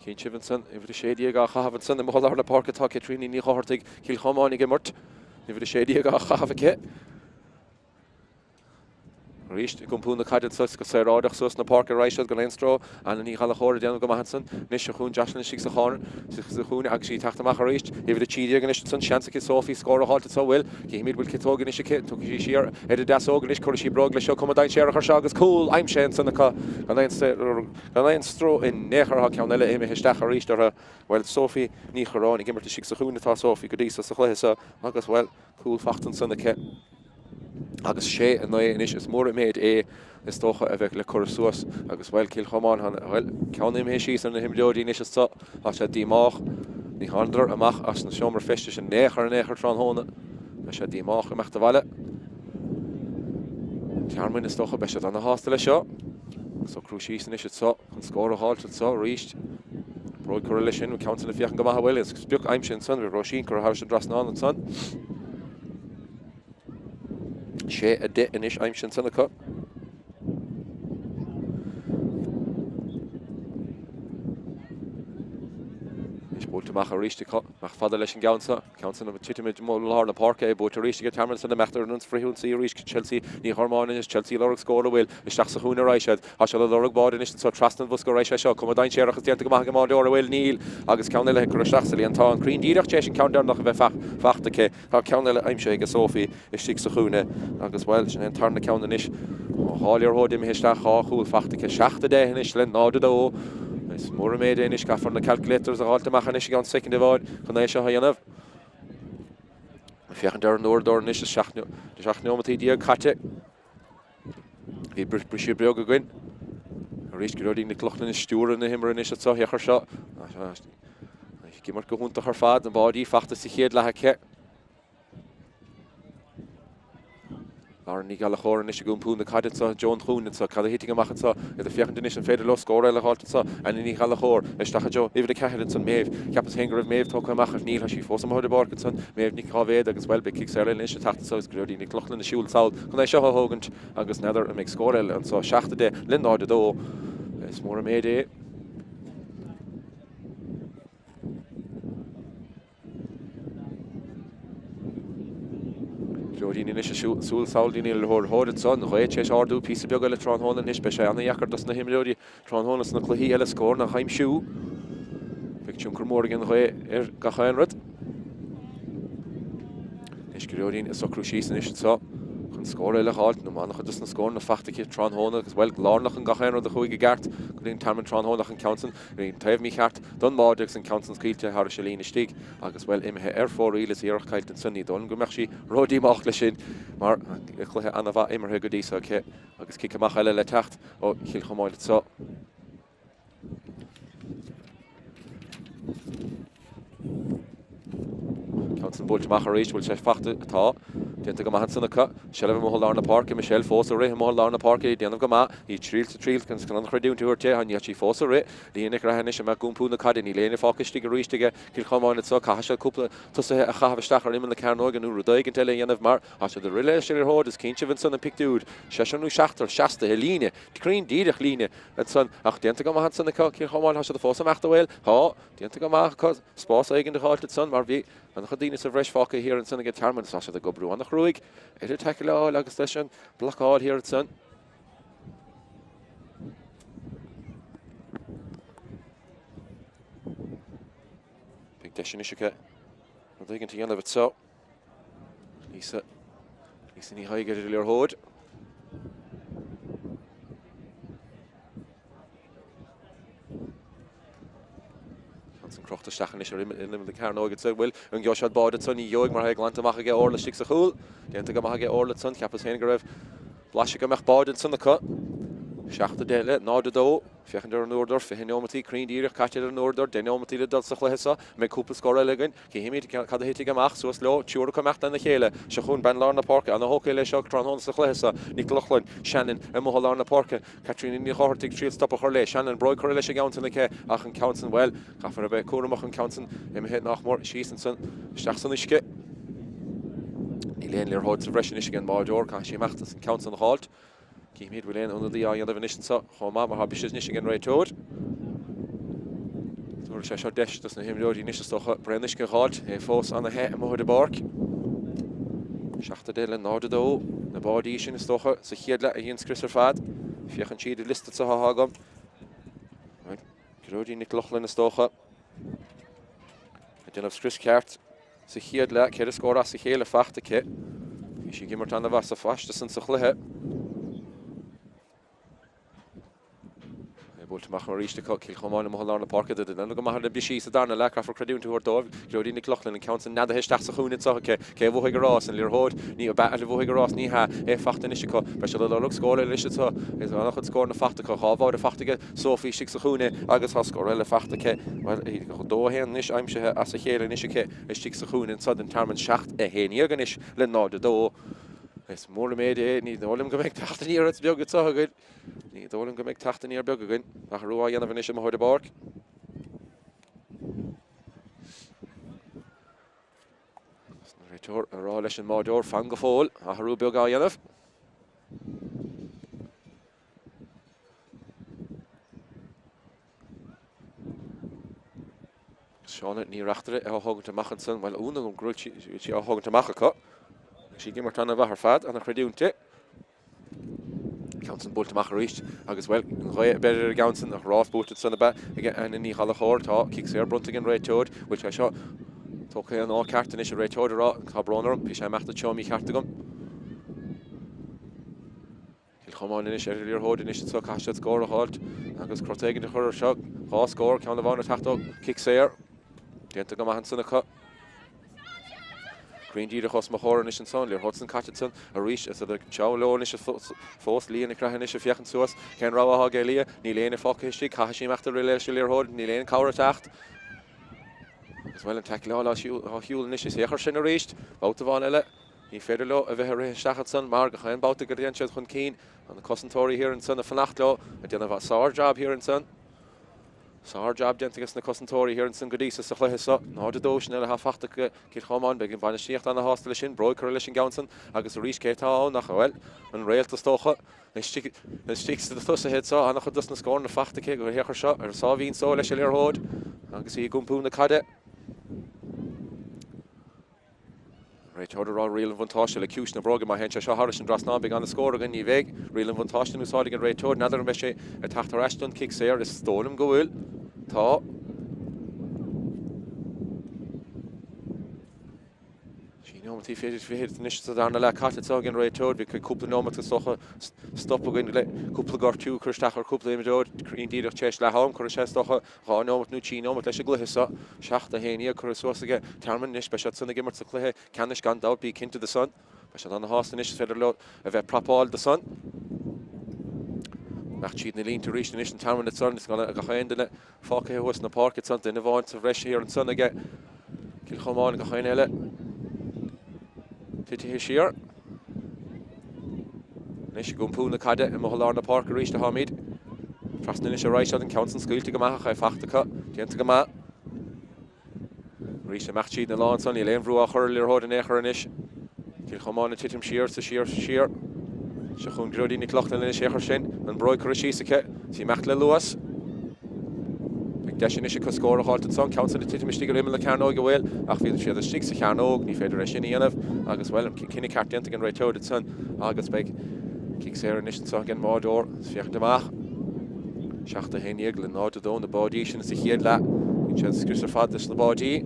Cíonn sibh ansan, uimhir 16 á chaitheamh ansan i lár na páirce atá Caitríona Ní Dhochartaigh, Cill Chomáin ag imirt. Uimhir 16 á chaitheamh aici. Arís ag iompú na caide anso go saoráideach suas na páirce ar aghaidh siad gan aon stró. Anna Ní Ghallchóir ag déanamh go maith ansan. Anois seo chugainn Jocelyn istigh sa chorn, sa chúinne agus í ag teacht amach arís. Uimhir 13 anois ansan. Seans aici Sophie scór a dh'fháilt anso. Bhfuil? Cífimid bhfuil ciotóg anois aici. Tiocfaidh sí siar ar a deasóg anois. Cuirfidh sí bróg leis seo. Cuma dainséarach ar seo agus cúl aimsithe ansan acu gan aon gan aon stró in aon chor. Tá ceann eile imithe isteach arís orthu. Bhuel, Sophie Ní Churráin ag imirt istigh sa chúinne atá Sophie go dtí so sa chluiche seo agus, bhuel, cúl fachta ansan aici. Agus 6, 9 anois, is mór an méid é is dócha a bheith le cur suas agus, bhuel, Cill Chomáin, bhuel, ceann imithe síos ar na himreoirí anois anso, tá sé díomách. Ní thánadar amach as an seomra feistis in aon chor in aon chor tráthnóna. Beidh sé díomách imeacht abhaile. Tearmainn is dócha, beidh siad ana-shásta leis seo. Socrú síos anois anso chun scór a dh'fháilt anso arís. Bróg curtha leis sin, ceann san ag féachaint go maith an bhfuil, is sprioc aimsithe ansan, bhí Róisín curtha thairis an dtrasnán ansan. 6, 10 anois aimsithe ansan acu. Anois buailte amach arís acu, amach fada leis an gceann seo. Ceann san titim i lár na páirce é buaite arís ag Tearmann san imeacht ar an frithionsaí arís Chelsea Ní Ghormáin anois Chelsea ag lorg scór an bhfuil isteach sa chúinne ar aghaidh siad tá siad ag lorg báide anois anseo trasna an bhosca ar aghaidh sé seo cuma dainséarach is déanta go maith ag an mbáireoir an bhfuil níl agus ceann eile ag cur isteach sa líontán cruinn díreach tar éis an ceann deireanach a bheith fachta aici tá ceann eile aimsithe ag Sophie istigh sa chúinne agus bhuel sin é an tarna ceann anois dhá liathróid imithe isteach dhá chúl fachta aici 7 10 anois le 0 2 is mór an méid é anois caithfear na calculators a dh'fháilt amach anois i gceann soicind amháin Chun é seo a dhéanamh, féachaint ar an uaireadóir anois is 17 neomataí caite. Bhí briseadh beag againn. Arís Gearóidín Nic Lochlainn ag stiúradh na himeartha anois anseo, féach ar seo. Ag imirt go hiontach ar fad, na báidí fachta sa chéad leath aici. Lauren Ní Ghallchóir anois ag iompú na caide anseo i dtreo an chúinne anseo. Cad a thitfidh amach anseo? Iad ag féachaint anois an féidir leo scór eile a dh'fháilt anseo. Anna Ní Ghallchóir isteach i dtreo uimhir 4 ansan, Méabh. Cheapas féin go raibh Méabh tógtha amach ach níl, tá sí fós amuigh ar an bpáirc ansan. Méabh Nic Dháibhéid agus, bhuel, beidh cic saor eile anois ag teacht anseo agus Gearóidín Nic Lochlainn ag siúl sall chun é seo a thógaint agus n'fheadar an mbeidh scór eile anseo. 7 10 le 0 2. Is mór an méid é. Gearóidín anois ag siúl sall dtí'n liathróid anso, an ghaoth tar éis ardú píosa beag eile tráthnóna anois. Beidh sé ana-dheacair dos na himreoirí tráthnóna sna cluichí eile scóranna a aimsiú. Beidh tionchar mór ag an ghaoth ar gach aon rud. Anois Gearóidín ag socrú síos anois anso chun scór eile a dh'fháilt nó an-chuid dos na scóranna fachta aici tráthnóna agus bhuel lárnach in gach aon rud a chuaigh i gceart go dtí an Tearmann tráthnóna ach an ceann san bhí an taobh mícheart don mbáide agus an ceann san scaoilte thairis an líne istigh agus bhuel imithe ar fóraoil is iarracht caillte ansan ní dóigh liom go mbeadh sí ródhíomách leis sin mar cluiche an-mhaith imeartha go dtí so aici agus cic amach eile le teacht ó Chill Chomáin anso. Ceann san buailte amach arís, bhfuil sé fachta? Tá. Déanta go maith ansan acu. Seilbh amuigh i lár na páirce, Michelle fós ag rith amuigh i lár na páirce, í ag déanamh go maith. Í ag triail 's ag triail chun an chreidiúint a thabhairt di. Níl sí fós ag rith. Lia Nic Craith anois ag iompú na caide. Níl éinne fágtha istigh arís aige Cill Chomáin anso. Caithfidh siad cúpla tosaithe a chaitheamh isteach ar imeall na cearnóige nó rud éigint eile a dhéanamh mar tá siad ag rith leis an liathróid. Is cinnte ansan an pictiúr. Seisear nó seachtar seasta i líne, cruinn díreach líne ansan ach déanta go maith ansan acu Cill Chomáin. Tá siad fós ag imeacht an bhfuil? Tá. Déanta go maith acu spás éigin a dh'fháilt ansan mar bhí an-chuid daoine sa bhreis fágtha thiar ansan ag an Tearmann. Tá siad ag oibriú an-chruaidh ar an taicleáil agus leis an blocáil thiar ansan. Beidh deis anois acu rud éigin a dhéanamh anseo. Lisa, Lisa Ní Thaidhg ar an liathróid. Ceann san crochta isteach anois ar imeall na cearnóige anso. Bhfuil an gheobhaidh siad báide anso? Ní gheobhaidh mar tá é glanta amach aige Orla istigh sa chúl. Déanta go maith aige Orla ansan. Cheapas féin go raibh blaiseadh go mbeadh báide ansan acu. 7 10 le 0 2. Féachaint ar an uaireadóir, 20 neomataí cruinn díreach caite ar an uaireadóir, 10 neomataí le dul sa chluiche seo. An mbeidh cúpla scór eile againn? Cífimid cad a thitfidh amach. Suas leo, triúr acu ag imeacht lena chéile. Seo chugainn bean lár na páirce, ana-thógtha leis seo tráthnóna sa chluiche seo, Nic Lochlainn, Shannon amuigh i lár na páirce, Caitríona Ní Dhochartaigh ag triail stop a chur léi, Shannon bróig curtha leis an gceann san aici ach an ceann san, bhuel, caithfear a bheith cúramach, an ceann san imithe nach mór síos ansan isteach san uisce. Níl aon liathróid sa bhreis anois ag an mbáideoir, caithfidh sí imeacht as an ceann san a dh'fháilt. Cífimid bhfuil aon ionadaí á dhéanamh anois anseo chomh maith mar tá briseadh anois ag an réiteoir. Tabharfaidh sé seo deis dos na himreoirí anois is dócha braon uisce a dh'fháilt, é fós ana-the amuigh ar an bpáirc. 7 10 le 0 2. Na báidí sin is dócha sa chéad leath a dhein scrios ar fad. Féachann siad ar liosta anseo atá agam. Gearóidín Nic Lochlainn is dócha ag déanamh scrios ceart. Sa chéad leath, 4 scór as a chéile faighte aici. Bhí sí ag imirt an-mhaith sa phaiste san sa chluiche. É buailte amach arís acu, Cill Chomáin amuigh i lár na páirce. Déanamh go maith ar na brisí sa darna leath, caithfear creidiúint a thabhairt dóibh. Gearóidín Nic Lochlainn, an ceann san neadaithe isteach sa chúinne anseo aici. Cé a bhuafaidh an rás? An liathróid? Ní ab ea a bhuafaidh an rás, ní hea. É faighte anois acu. Beidh siad ag lorg scór eile anois anseo. Is an-chuid scóranna faighte acu. Dhá bháide faighte aige Sophie istigh sa chúinne agus tá scór eile faighte aici. Bhuel, 2, 1 anois aimsithe as a chéile anois aici istigh sa chúinne anseo don Tearmann 7, 11 anois le 0, 2. Is mór an méid é, ní dóigh liom go mbeidh teacht aniar beag anseo againn. Ní dóigh liom go mbeidh teacht aniar beag againn. Athrú á dhéanamh anois amuigh ar an bpáirc. Agus an réiteoir ag rá leis an mbáideoir fan go fóill, athrú beag á dhéanamh. Shauna Ní Reachtaire á thógaint amach ansan, bhuel ionadh go bhfuil sí á thógaint amach acu. Tá sí ag imirt an-mhaith ar fad, an-chreidiúint di. Ceann san buailte amach arís agus, bhuel, an ghaoth ab fhearr ar an gceann san, ach rás buailte ansan ab ea ag Anna Ní Ghallchóir. Tá cic saor bronnta ag an réiteoir. Bhfuil sé seo tógtha in áit ceart anois, a réiteoir a rá, tá brón orm, bhí sé imeacht anseo mícheart agam. Cill Chomáin anois ar an liathróid anois anseo, caithfidh siad scór a dh'fháilt agus crot éigin a chur ar seo. Dhá scór, ceann amháin ag teacht ó chic saor. Déanta go maith ansan acu. Cruinn díreach os mo chomhair anois ansan, an liathróid san caite ansan arís. Is iad anseo leo anois fós. Lia Nic Craith anois ag féachaint suas. Cén rogha atá aige Lia? Níl éinne fágtha istigh. Caithfidh sí imeacht ag rith leis an liathróid. Níl aon cabhair ag teacht. Agus bhuel, an taicleáil á shiúl anois. Is féach air sin arís. Babhta amháin eile. Ní féidir leo a bheith ag rith isteach ansan mar gach aon babhta go dtéann siad chun cinn, tá na cosantóirí thiar ansan ag fanacht leo, ag déanamh sár-jab thiar ansan. Sár-jab déanta ages na cosantóirí thiar ansan go dtí so sa chluiche so. 0-2 sin eile atá fachta ag Cill Chomáin. Beidh an bhainistíocht ana-shásta leis sin. Bróig curtha leis an gceann san agus arís cé atá ann ach, bhuel, an réalt is dócha. Istigh sna tosaithe anseo, an-chuid dos na scóranna fachta aici go féach air seo ar a sáimhín só leis an liathróid agus í ag iompú na caide. Réiteoir ag rá riail an bhuntáiste le ciumhais na bróige má théann sé seo thairis an dtrasnán beidh an-scór againn, ní bheidh. Riail an bhuntáiste in úsáid ag an réiteoir, n'fheadar an mbeidh sé ag teacht thar ais don cic saor, is dóigh liom go bhfuil. Tá. Sé nóimeataí fichid anois sa darna leath caite anseo ag an réiteoir. Bhí cúpla nóimeat is dócha stop againn le cúpla gortú a chur isteach ar chúpla imreoir. Díreach tar éis leath am, cuirfidh sé is dócha 2 nóimeat nó 3 nóimeat leis an gcluiche seo. 7 11 curtha suas aige Tearmann anois. Beidh siad san ag imirt sa chluiche ceannais gan dabht, bí cinnte de san. Beidh siad ana-shásta anois is féidir leo a bheith prapáil do san. Imeacht tríd na línte arís anois an Tearmann ansan is gach aon duine fágtha thuas na páirce ansan. Duine amháin sa bhreis thiar ansan aige Cill Chomáin gach aon eile titithe siar. Anois ag iompú na caide i lár na páirce arís atáimid. Trasna anois ar aghaidh siad an ceann san scaoilte go maith ach é fachta acu. Déanta go maith. Arís imeacht tríd na lán san, níl aon bhrú á chur ar liathróid in aon chor anois. Cill Chomáin ag titim siar sa siar siar. Seo chugainn Gearóidín Nic Lochlainn anois é chur sin. An bróig curtha síos aici. Is í imeacht le luas. Beidh deis anois acu scór a dh'fháilt ansan. Ceann san ag titim istigh ar imeall na cearnóige, bhuel, ach bhí siad istigh sa chearnóg, ní féidir é sin a dhéanamh agus, bhuel, an cinneadh ceart déanta ag an réiteoir ansan agus beidh cic saor anois anseo ag an mbáireoir is féachaint amach. 7 11 le 0 2 na báidí sin sa chéad leath. Bíonn siad scrios ar fad leis na báidí.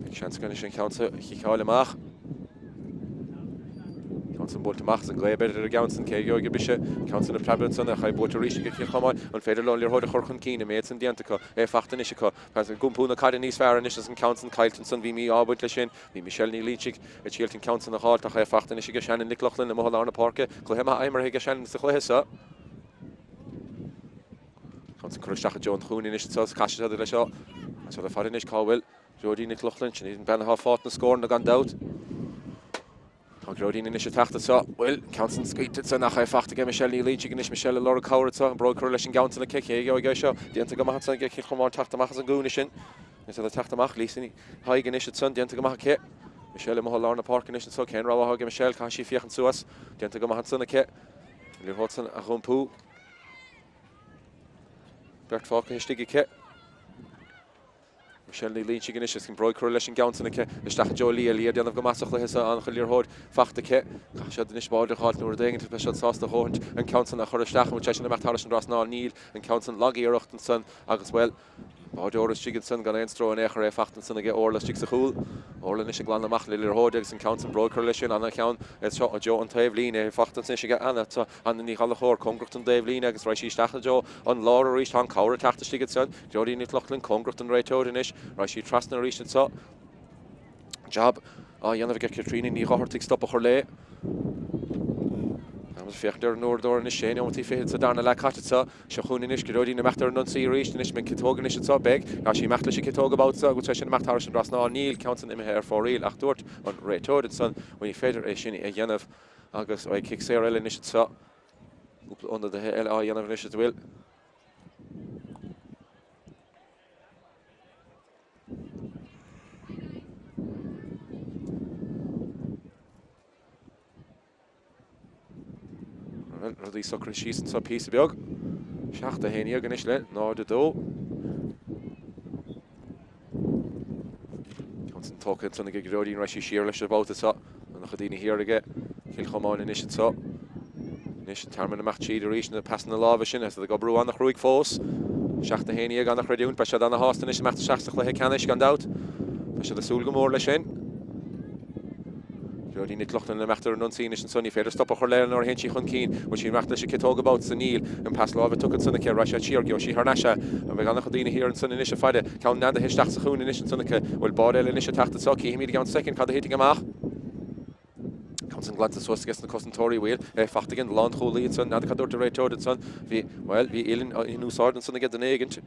Beidh seans againn anois an ceann seo a chiceáil amach. Ceann san buailte amach is an ghaoth b'fhéidir ar an gceann san, cé a gheobhaidh an bise? Ceann san ag preabadh ansan ach é buaite arís ag Cill Chomáin. An féidir leo an liathróid a chur chun cinn? An méid san déanta acu, é fachta anois acu. Ag iompú na caide níos fearr anois is an ceann san caillte ansan. Bhí mí-ádh ag baint leis sin. Bhí Michelle Ní Loinsigh ag triailt an ceann san a dh'fháilt ach é fachta anois aige Shannon Nic Lochlainn amuigh i lár na páirce. Cluiche maith imeartha aige Shannon sa chluiche seo. Ceann san curtha isteach i dtreo an chúinne anois anso is caithfidh siad leis seo. Tá siad ar fad anois cá bhfuil Gearóidín Nic Lochlainn, sin í an bean atá ag fáilt na scóranna gan dabht. Tá Gearóidín anois ag teacht anseo. Bhuel, an ceann san scaoilte ansan ach é fachta aige Michelle Ní Loinsigh anois. Michelle ag lorg cabhair anseo. An bróig curtha leis an gceann san aici. Cé a gheobhaidh é seo? Déanta go maith ansan aige Cill Chomáin teacht amach as an gcúinne sin. Is iad ag teacht amach. Lisa Ní Thaidhg anois ansan. Déanta go maith aici. Michelle amuigh i lár na páirce anois anseo. Cén rogha atá aige Michelle? Caithfidh sí féachaint suas. Déanta go maith ansan aici. An liathróid san a dh'iompú. Beirt fágtha istigh aici. Michelle Ní Loinsigh anois is an bróig curtha leis an gceann san aici isteach i dtreo Leah. Leah ag déanamh go maith sa chluiche seo, an-chuid liathróid fachta aici. Caithfidh siad anois báide a dh'fháilt nó rud éigin beidh siad sásta a dhóthaint an ceann san a chur isteach. An bhfuil sé sin imeacht thairis an dtrasnán? Níl. An ceann san lag-iarracht ansan agus, bhuel, báideoir istigh ansan gan aon stró in aon chor é fachta ansan aige Orla istigh sa chúl. Orla anois ag glanadh amach le liathróid agus an ceann san bróig curtha leis sin. Ana-cheann é seo i dtreo an taobh líne. É fachta anois aige Anna. Anna Ní Ghallchóir, cóngarach don dtaobh líne agus raghaidh sí isteach i dtreo an lár arís. Tá an cabhair ag teacht istigh ansan. Gearóidín Nic Lochlainn, cóngarach don réiteoir anois. Raghaidh sí trasna arís anseo. Jab á dhéanamh aige Caitríona Ní Dhochartaigh stop a chur léi. Táimid ag féachaint ar an uaireadóir anois, sé neomataí fichead sa darna leath caite anseo. Seo chugainn anois Gearóidín imeacht ar an ionsaí arís anois. An mbeidh ciotóg anois anseo? Beidh. Tá sí imeacht leis an ciotóg an babhta seo agus sé sin imeacht thairis an dtrasnán. Níl ceann san imithe ar fóraoil ach dúirt an réiteoir ansan, ní féidir é sin a dhéanamh. Agus beidh cic saor eile anois anseo. Cúpla ionadaithe eile á dhéanamh anois a bhfuil. Bhuel, rudaí socraithe síos anseo píosa beag. 7 11 anois le 0 2. Ceann san tógtha ansan ag Gearóidín raghaidh sí siar leis an babhta seo. An-chuid daoine thiar aige Cill Chomáin anois anseo. Anois an Tearmann amach tríd arís na pasanna láimhe sin is iad ag oibriú an-chruaidh fós. 7 11 an-chreidiúint. Beidh siad an-shásta anois imeacht isteach sa chluiche ceannais gan dabht. Tá siad ag súil go mór leis sin. Gearóidín Nic Lochlainn imeacht ar an ionsaí anois anso. Ní féidir stop a chur léi nuair a théann sí chun cinn. Bhfuil sí imeacht leis an ciotóg an babhta seo? Níl. An pas láimhe tugtha ansan aici. Raghaidh siad siar. Gheobhaidh sí thar n-ais é. An mbeidh an-chuid daoine thiar ansan anois a faire. Ceann neadaithe isteach sa chúinne anois ansan aici. Bhfuil báide eile anois ag teacht anso? Cífimid i gceann soicind cad a thitfidh amach. Ceann san glanta suas aige sna cosantóirí. Bhfuil é fachta ag an lánchúlaí ansan. N'fheadar cad dúirt an réiteoir ansan. Bhí, bhuel, bhí uillinn in úsáid ansan aige duine éigint.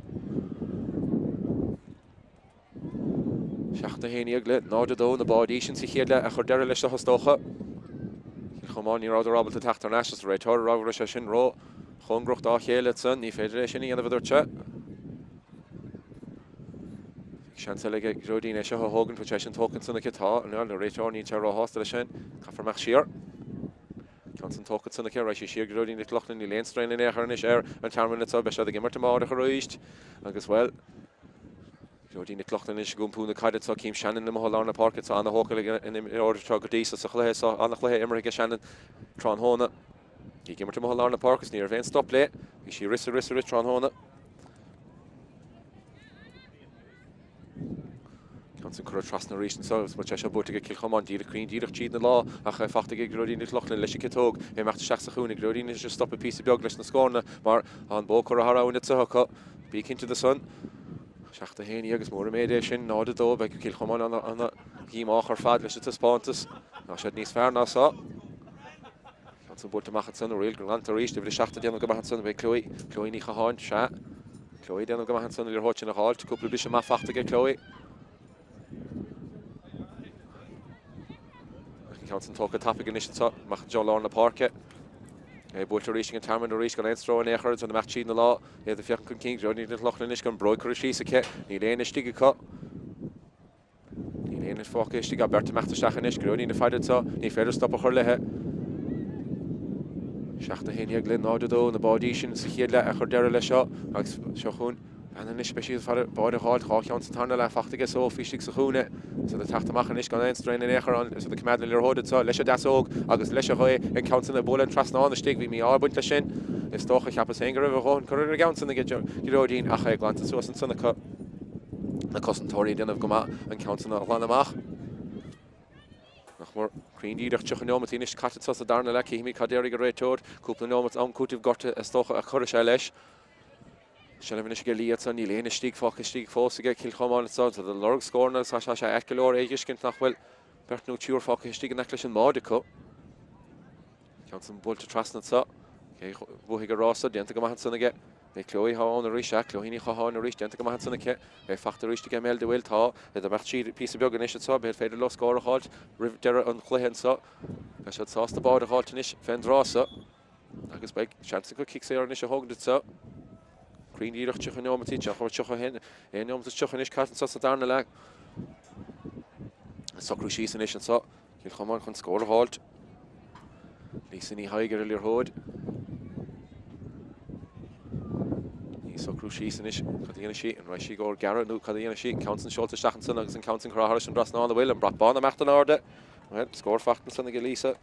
7 11 le 0 2 na báidí sin sa chéad leath a chuir deireadh leis seo is dócha. Cill Chomáin ní rabhadar ábalta teacht thar n-ais is an réiteoir ag rá go raibh sé sin ró chóngarach dá chéile ansan. Ní féidir é sin a dhéanamh a dúirt sé. Seans eile ag Gearóidín é seo a thógaint, bhfuil sé sin tógtha ansan aici? Tá, an réiteoir níl sé róshásta leis sin. Caithfear imeacht siar. Ceann san tógtha ansan aici, raghaidh sí siar Gearóidín Nic Lochlainn, níl aon strain in aon chor anois ar an Tearmann anseo, beidh siad ag imirt amárach arís agus, bhuel. Gearóidín Nic Lochlainn anois ag iompú na caide anseo. Cím Shannon amuigh i lár na páirce anseo. Ana-thógtha ag an imreoir seo go dtí so sa chluiche seo. Ana-chluiche imeartha aige Shannon tráthnóna. Í ag imirt amuigh i lár na páirce is ní raibh aon stop léi. Bhí sí ag rith is ag rith is ag rith tráthnóna. Ceann san curtha trasna arís anseo agus bhfuil sé seo buaite ag Cill Chomáin díreach cruinn díreach tríd na lámha ach é fachta ag Gearóidín Nic Lochlainn leis an ciotóg é imeacht isteach sa chúinne. Gearóidín anois ag stopadh píosa beag leis na scóranna mar tá an bó curtha thar abhainn anseo acu. Bí cinnte de san. 7 1 agus mór an méid é sin, 0 2 beidh Cill Chomáin ana dhíomách ar fad leis an taispeántas. Tá siad níos fearr ná so. Ceann san buailte amach ansan, Riail go glanta arís, uimhir 7 ag déanamh go maith ansan, beidh Chloe, Chloe Ní Chatháin, sea, Chloe ag déanamh go maith ansan, an liathróid sin a dh'fháilt, cúpla briseadh maith fachta aige Chloe. Ach an ceann san tógtha tapaidh anois anso, amach i dtreo lár na páirce. É buailte arís ag an Tearmann arís gan aon stró in aon chor ansan imeacht tríd na lámha, iad ag féachaint chun cinn, Gearóidín Nic Lochlainn anois gan bróig curtha síos aici, níl éinne istigh acu. Níl éinne fágtha istigh ach beirt imeacht isteach anois, Gearóidín ag faire anseo, ní féidir stop a chur léi. 7 11 le 0 2, na báidí sin sa chéad leath a chur deireadh leis seo agus seo chugainn bean anois, beidh siad ag faire báide a dh'fháilt, 2 cheann sa tarna leath fachta aige Sophie istigh sa chúinne. Is iad ag teacht amach anois gan aon straon in aon chor ann, is iad ag coimeád na liathróide anseo leis an deasóg agus leis an ghaoth, an ceann sin ag bualadh an trasnán istigh, bhí mí-ádh ag baint leis sin. Is dócha, cheapas féin go raibh a dhóthain curtha ar an gceann sin aige Gearóidín ach é glanta suas ansan acu. Na cosantóirí ag déanamh go maith an ceann san a ghlanadh amach. Nach mór cruinn díreach 30 neomat anois caite anseo sa darna leath. Cífimid cad déarfaidh an réiteoir. Cúpla neomat am cúitimh gortaithe is dócha a chuirfidh sé leis. Seilbh anois aige Lee ansan. Níl éinne istigh fágtha istigh fós aige Cill Chomáin anso. Tá ag lorg scóranna agus tá sé ait go leor é a dh'fheiscint nach bhfuil beirt nó triúr fágtha istigh in aice leis an mbáide acu. Ceann san buailte trasna anso. Cé bhuafaidh an rás so? Déanta go maith ansan aige. Beidh Chloe atá ann arís, sea, Chloe Ní Chatháin arís, déanta go maith ansan aici. É fachta arís aige Mel de bhfuil, tá. Iad ag imeacht siar píosa beag anois anso, b'fhéidir féidir leo scór a dh'fháilt roimh deireadh an chluiche anso. Beidh siad sásta báide a dh'fháilt anois fén dtráth so. Agus beidh seans acu cic saor anois a thógaint anso. Cruinn díreach 30 neomat iad, 31 neomat is 30 anois caite anso sa darna leath. Ag socrú síos anois anso. Cill Chomáin chun scór a dh'fháilt. Lisa Ní Thaidhg ar an liathróid. Í ag socrú síos anois. Cad a dhéanfaidh sí? An raghaidh sí i gcomhair gearradh nó cad a dhéanfaidh sí? An ceann san seolta isteach ansan agus an ceann san curtha thairis an dtrasnán an bhfuil an brat bán imeacht in airde. Bhuel, scór fachta ansan aige Lisa.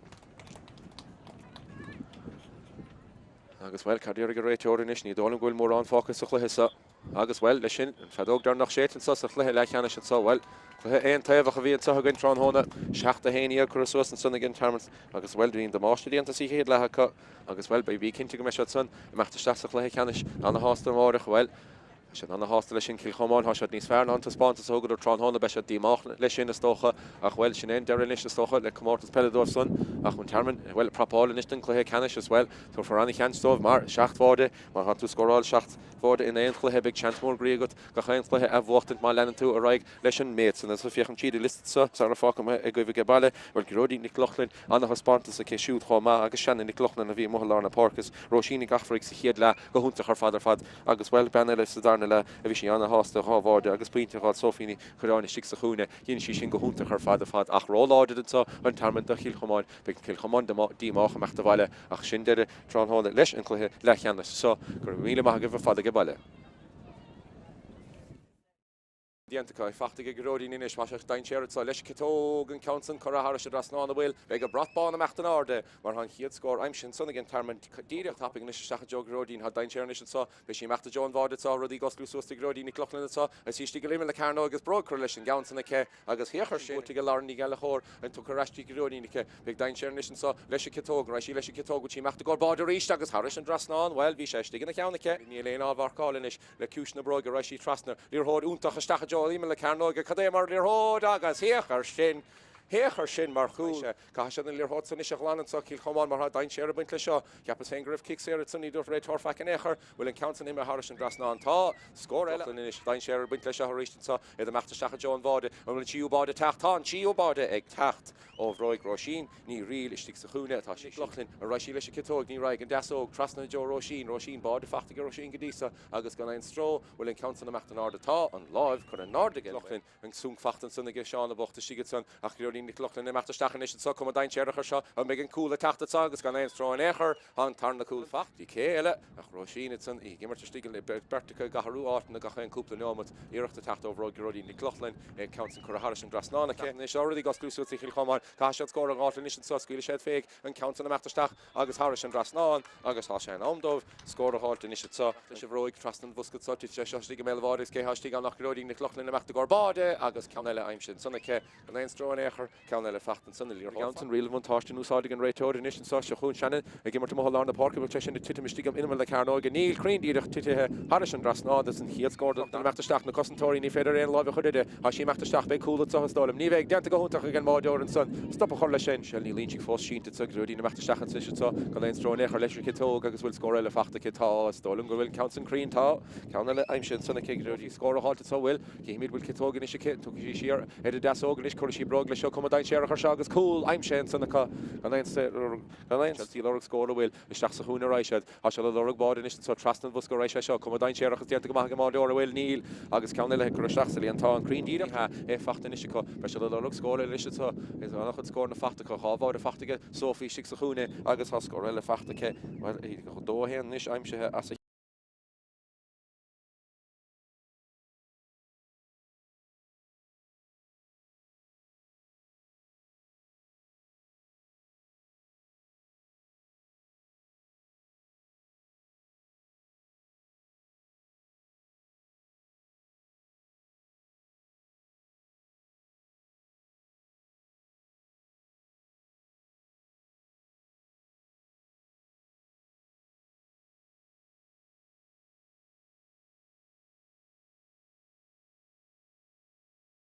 Agus bhuel, cad a déarfaidh an réiteoir anois? Ní dóigh liom go bhfuil mórán fágtha sa chluiche seo. Agus, bhuel, leis sin, an feadóg deireanach séidte anseo sa chluiche leathcheannais anseo, bhuel, cluiche aontaobhach a bhí anseo againn tráthnóna, 7 11 curtha suas ansan ag an Tearmann agus, bhuel, bhí an damáiste déanta sa chéad leath acu agus, bhuel, beidh, bí cinnte go mbeidh siad san imeacht isteach sa chluiche ceannais ana-shásta amáireach, bhuel, beidh siad ana-shásta leis sin, Cill Chomáin, tá siad níos fearr ná an taispeántas a thugadar tráthnóna, beidh siad díomách leis sin, is dócha, ach, bhuel, sin é an deireadh anois, is dócha, le comórtas peile dóibh san, ach an Tearmann, bhuel, prapáil anois don chluiche ceannais is, bhuel, tabharfar ana-sheans dóibh mar, 7 bháide, má tá tú scóráil 7 bháide in aon chluiche, beidh seans mór groí agat gach aon chluiche a bhuachtaint má leanann tú ar aghaidh leis an méid san. Agus féachaim tríd an liosta seo sara fágfaidh mé agaibh age baile, bhuel, Gearóidín Nic Lochlainn, ana-thaispeántas aici siúd chomh maith agus Shannon Nic Lochlainn a bhí amuigh i lár na páirce is Róisín Nic Eachmharaigh sa chéad leath go hiontach ar fad ar fad agus, bhuel, bean eile sa darna leath a bhí sí ana-shásta 2 bháide agus pointe a dh'fháil Sophie Ní Chuireáin istigh sa chúinne. Dhein sí sin go hiontach ar fad ar fad ach ró-láidir anseo an Tearmann do Chill Chomáin. Beidh Cill Chomáin díomách imeacht abhaile ach sin deireadh tráthnóna leis an chluiche leathcheannais seo. Go raibh míle maith agaibh ar fad age baile. Déanta acu. Fachta ag Gearóidín anois. Tá sé dainséar anseo leis an ciotóg, an ceann san curtha thairis an dtrasnán an bhfuil. Beidh an brat bán imeacht in airde mar tá an chéad scór aimsithe ansan ag an Tearmann díreach tapaidh anois isteach i dtreo Gearóidín. Tá dainséar anois anseo. Beidh sí imeacht i dtreo an bháide anseo. Rudaí ag osclú suas do Ghearóidín Nic Lochlainn anseo agus í istigh i imeall na cearnóige agus bróg curtha leis an gceann san aici. Agus féach air sin buaite ag Lauren Ní Ghallchóir, an tugtha ar ais dtí Gearóidín aici. Beidh dainséar anois anso leis an ciotóg. An raghaidh sí leis an ciotóg? Bhfuil sí imeacht i gcomhair báide arís agus thairis an dtrasnán? Bhuel, bhí sé istigh ina cheann aici. Níl aon mharcáil anois le ciumhais na bróige. Raghaidh sí trasna. Liathróid iontach isteach i dtreo imeall na cearnóige. Cad é mar liathróid agus féach air sin! Féach air sin mar chúl! Caithfidh siad an liathróid san anois a ghlanadh anso, Cill Chomáin, mar tá dainséar ag baint leis seo. Cheapas féin go raibh cic saor ansan, ní dúirt réiteoir faic in aon chor. Bhfuil an ceann san imithe thairis an dtrasnán? Tá! Scór eile anois. Dainséar ag baint leis seo arís anso. Iad imeacht isteach i dtreo an bháide. An bhfuil an tríú báide ag teacht? Tá an tríú báide ag teacht ó bhróig Róisín Ní Fhrighil istigh sa chúinne atá sí. Nic Lochlainn, an raghaidh sí leis an ciotóig? Ní raghaidh. An deasóg trasna i dtreo Róisín. Róisín, báide fachta ag Róisín go dtí so agus gan aon stró. Bhfuil an ceann san imeacht in airde? Tá an láimh curtha in airde ag Lochlainn. An súnc fachta ansan aige Seán a bocht istigh ansan ach Gearóidín. Gearóidín Nic Lochlainn ag imeacht isteach anois anseo, cuma dainséarach ar seo, an mbeidh an cúl ag teacht anseo agus gan aon stró in aon chor, tá an tarna cúl faighte. Cé eile ach Róisín ansan, í ag imirt istigh le beirt acu ag athrú áiteanna gach aon cúpla neomat, iarracht ag teacht ó bhróig Ghearóidín Nic Lochlainn, an ceann san curtha thairis an dtrasnán aici. Anois tá rudaí ag osclú suas do Chill Chomáin, caithfidh siad scór a dh'fháilt anois anseo, scaoilfidh siad féig an ceann san imeacht isteach agus thairis an dtrasnán agus tá sé in am dóibh scór a dh'fháilt anois anseo. Leis an bhróig trasna an bhosca anseo, titfidh sé seo istigh i mbéal an bháide agus cé thá istigh ann ach Gearóidín Nic Lochlainn imeacht i gcomhair báide agus ceann eile aimsithe ansan aici. Gan aon stró in aon chor, ceann eile faighte ansan, an liathróid san, riail an bhuntáiste in úsáid ag an réiteoir anois anseo. Seo chugainn Shannon ag imirt amuigh i lár na páirce, bhfuil sé sin ag titim istigh in imeall na cearnóige? Níl, cruinn díreach titithe thairis an dtrasnán agus an chéad scór den imeacht isteach na cosantóirí, ní féidir aon láimh a chur uirthi. Tá sí imeacht isteach, beidh cúl anseo is dóigh liom. Ní bheidh, déanta go hiontach ag an mbáireoir ansan stop a chur leis sin. Michelle Ní Loingsigh fós sínte anseo, Gearóidín imeacht isteach anois anseo gan aon stró in aon chor leis an chiotóg agus bhfuil scór eile faighte aici? Tá, is dóigh liom go bhfuil an ceann san cruinn, tá. Ceann eile aimsithe ansan aici, Gearóidín scór a dh'fháilt anseo, bhfuil? Cífimid bhfuil ciotóg anois aici, tiocfaidh sí siar ar a deasóg anois, cuirfidh sí bróg leis seo, cuma dainséarach ar seo agus cúl aimsithe ansan acu gan aon gan aon Chelsea lorg scór a bhfuil isteach sa chúinne arís iad. Tá sé le lorg báide anois anso trasna an bhosca arís é seo, cuma dainséarach is déanta go maith ag an mbáireoir a bhfuil, níl agus ceann eile curtha isteach sa líontán cruinn díreach é faighte anois acu. Beidh sé le lorg scór eile anois anso. Is an-chuid scóranna faighte acu, 2 bháide faighte aige Sophie istigh sa chúinne agus tá scór eile faighte aici. Bhuel, 2-1 anois aimsithe as a.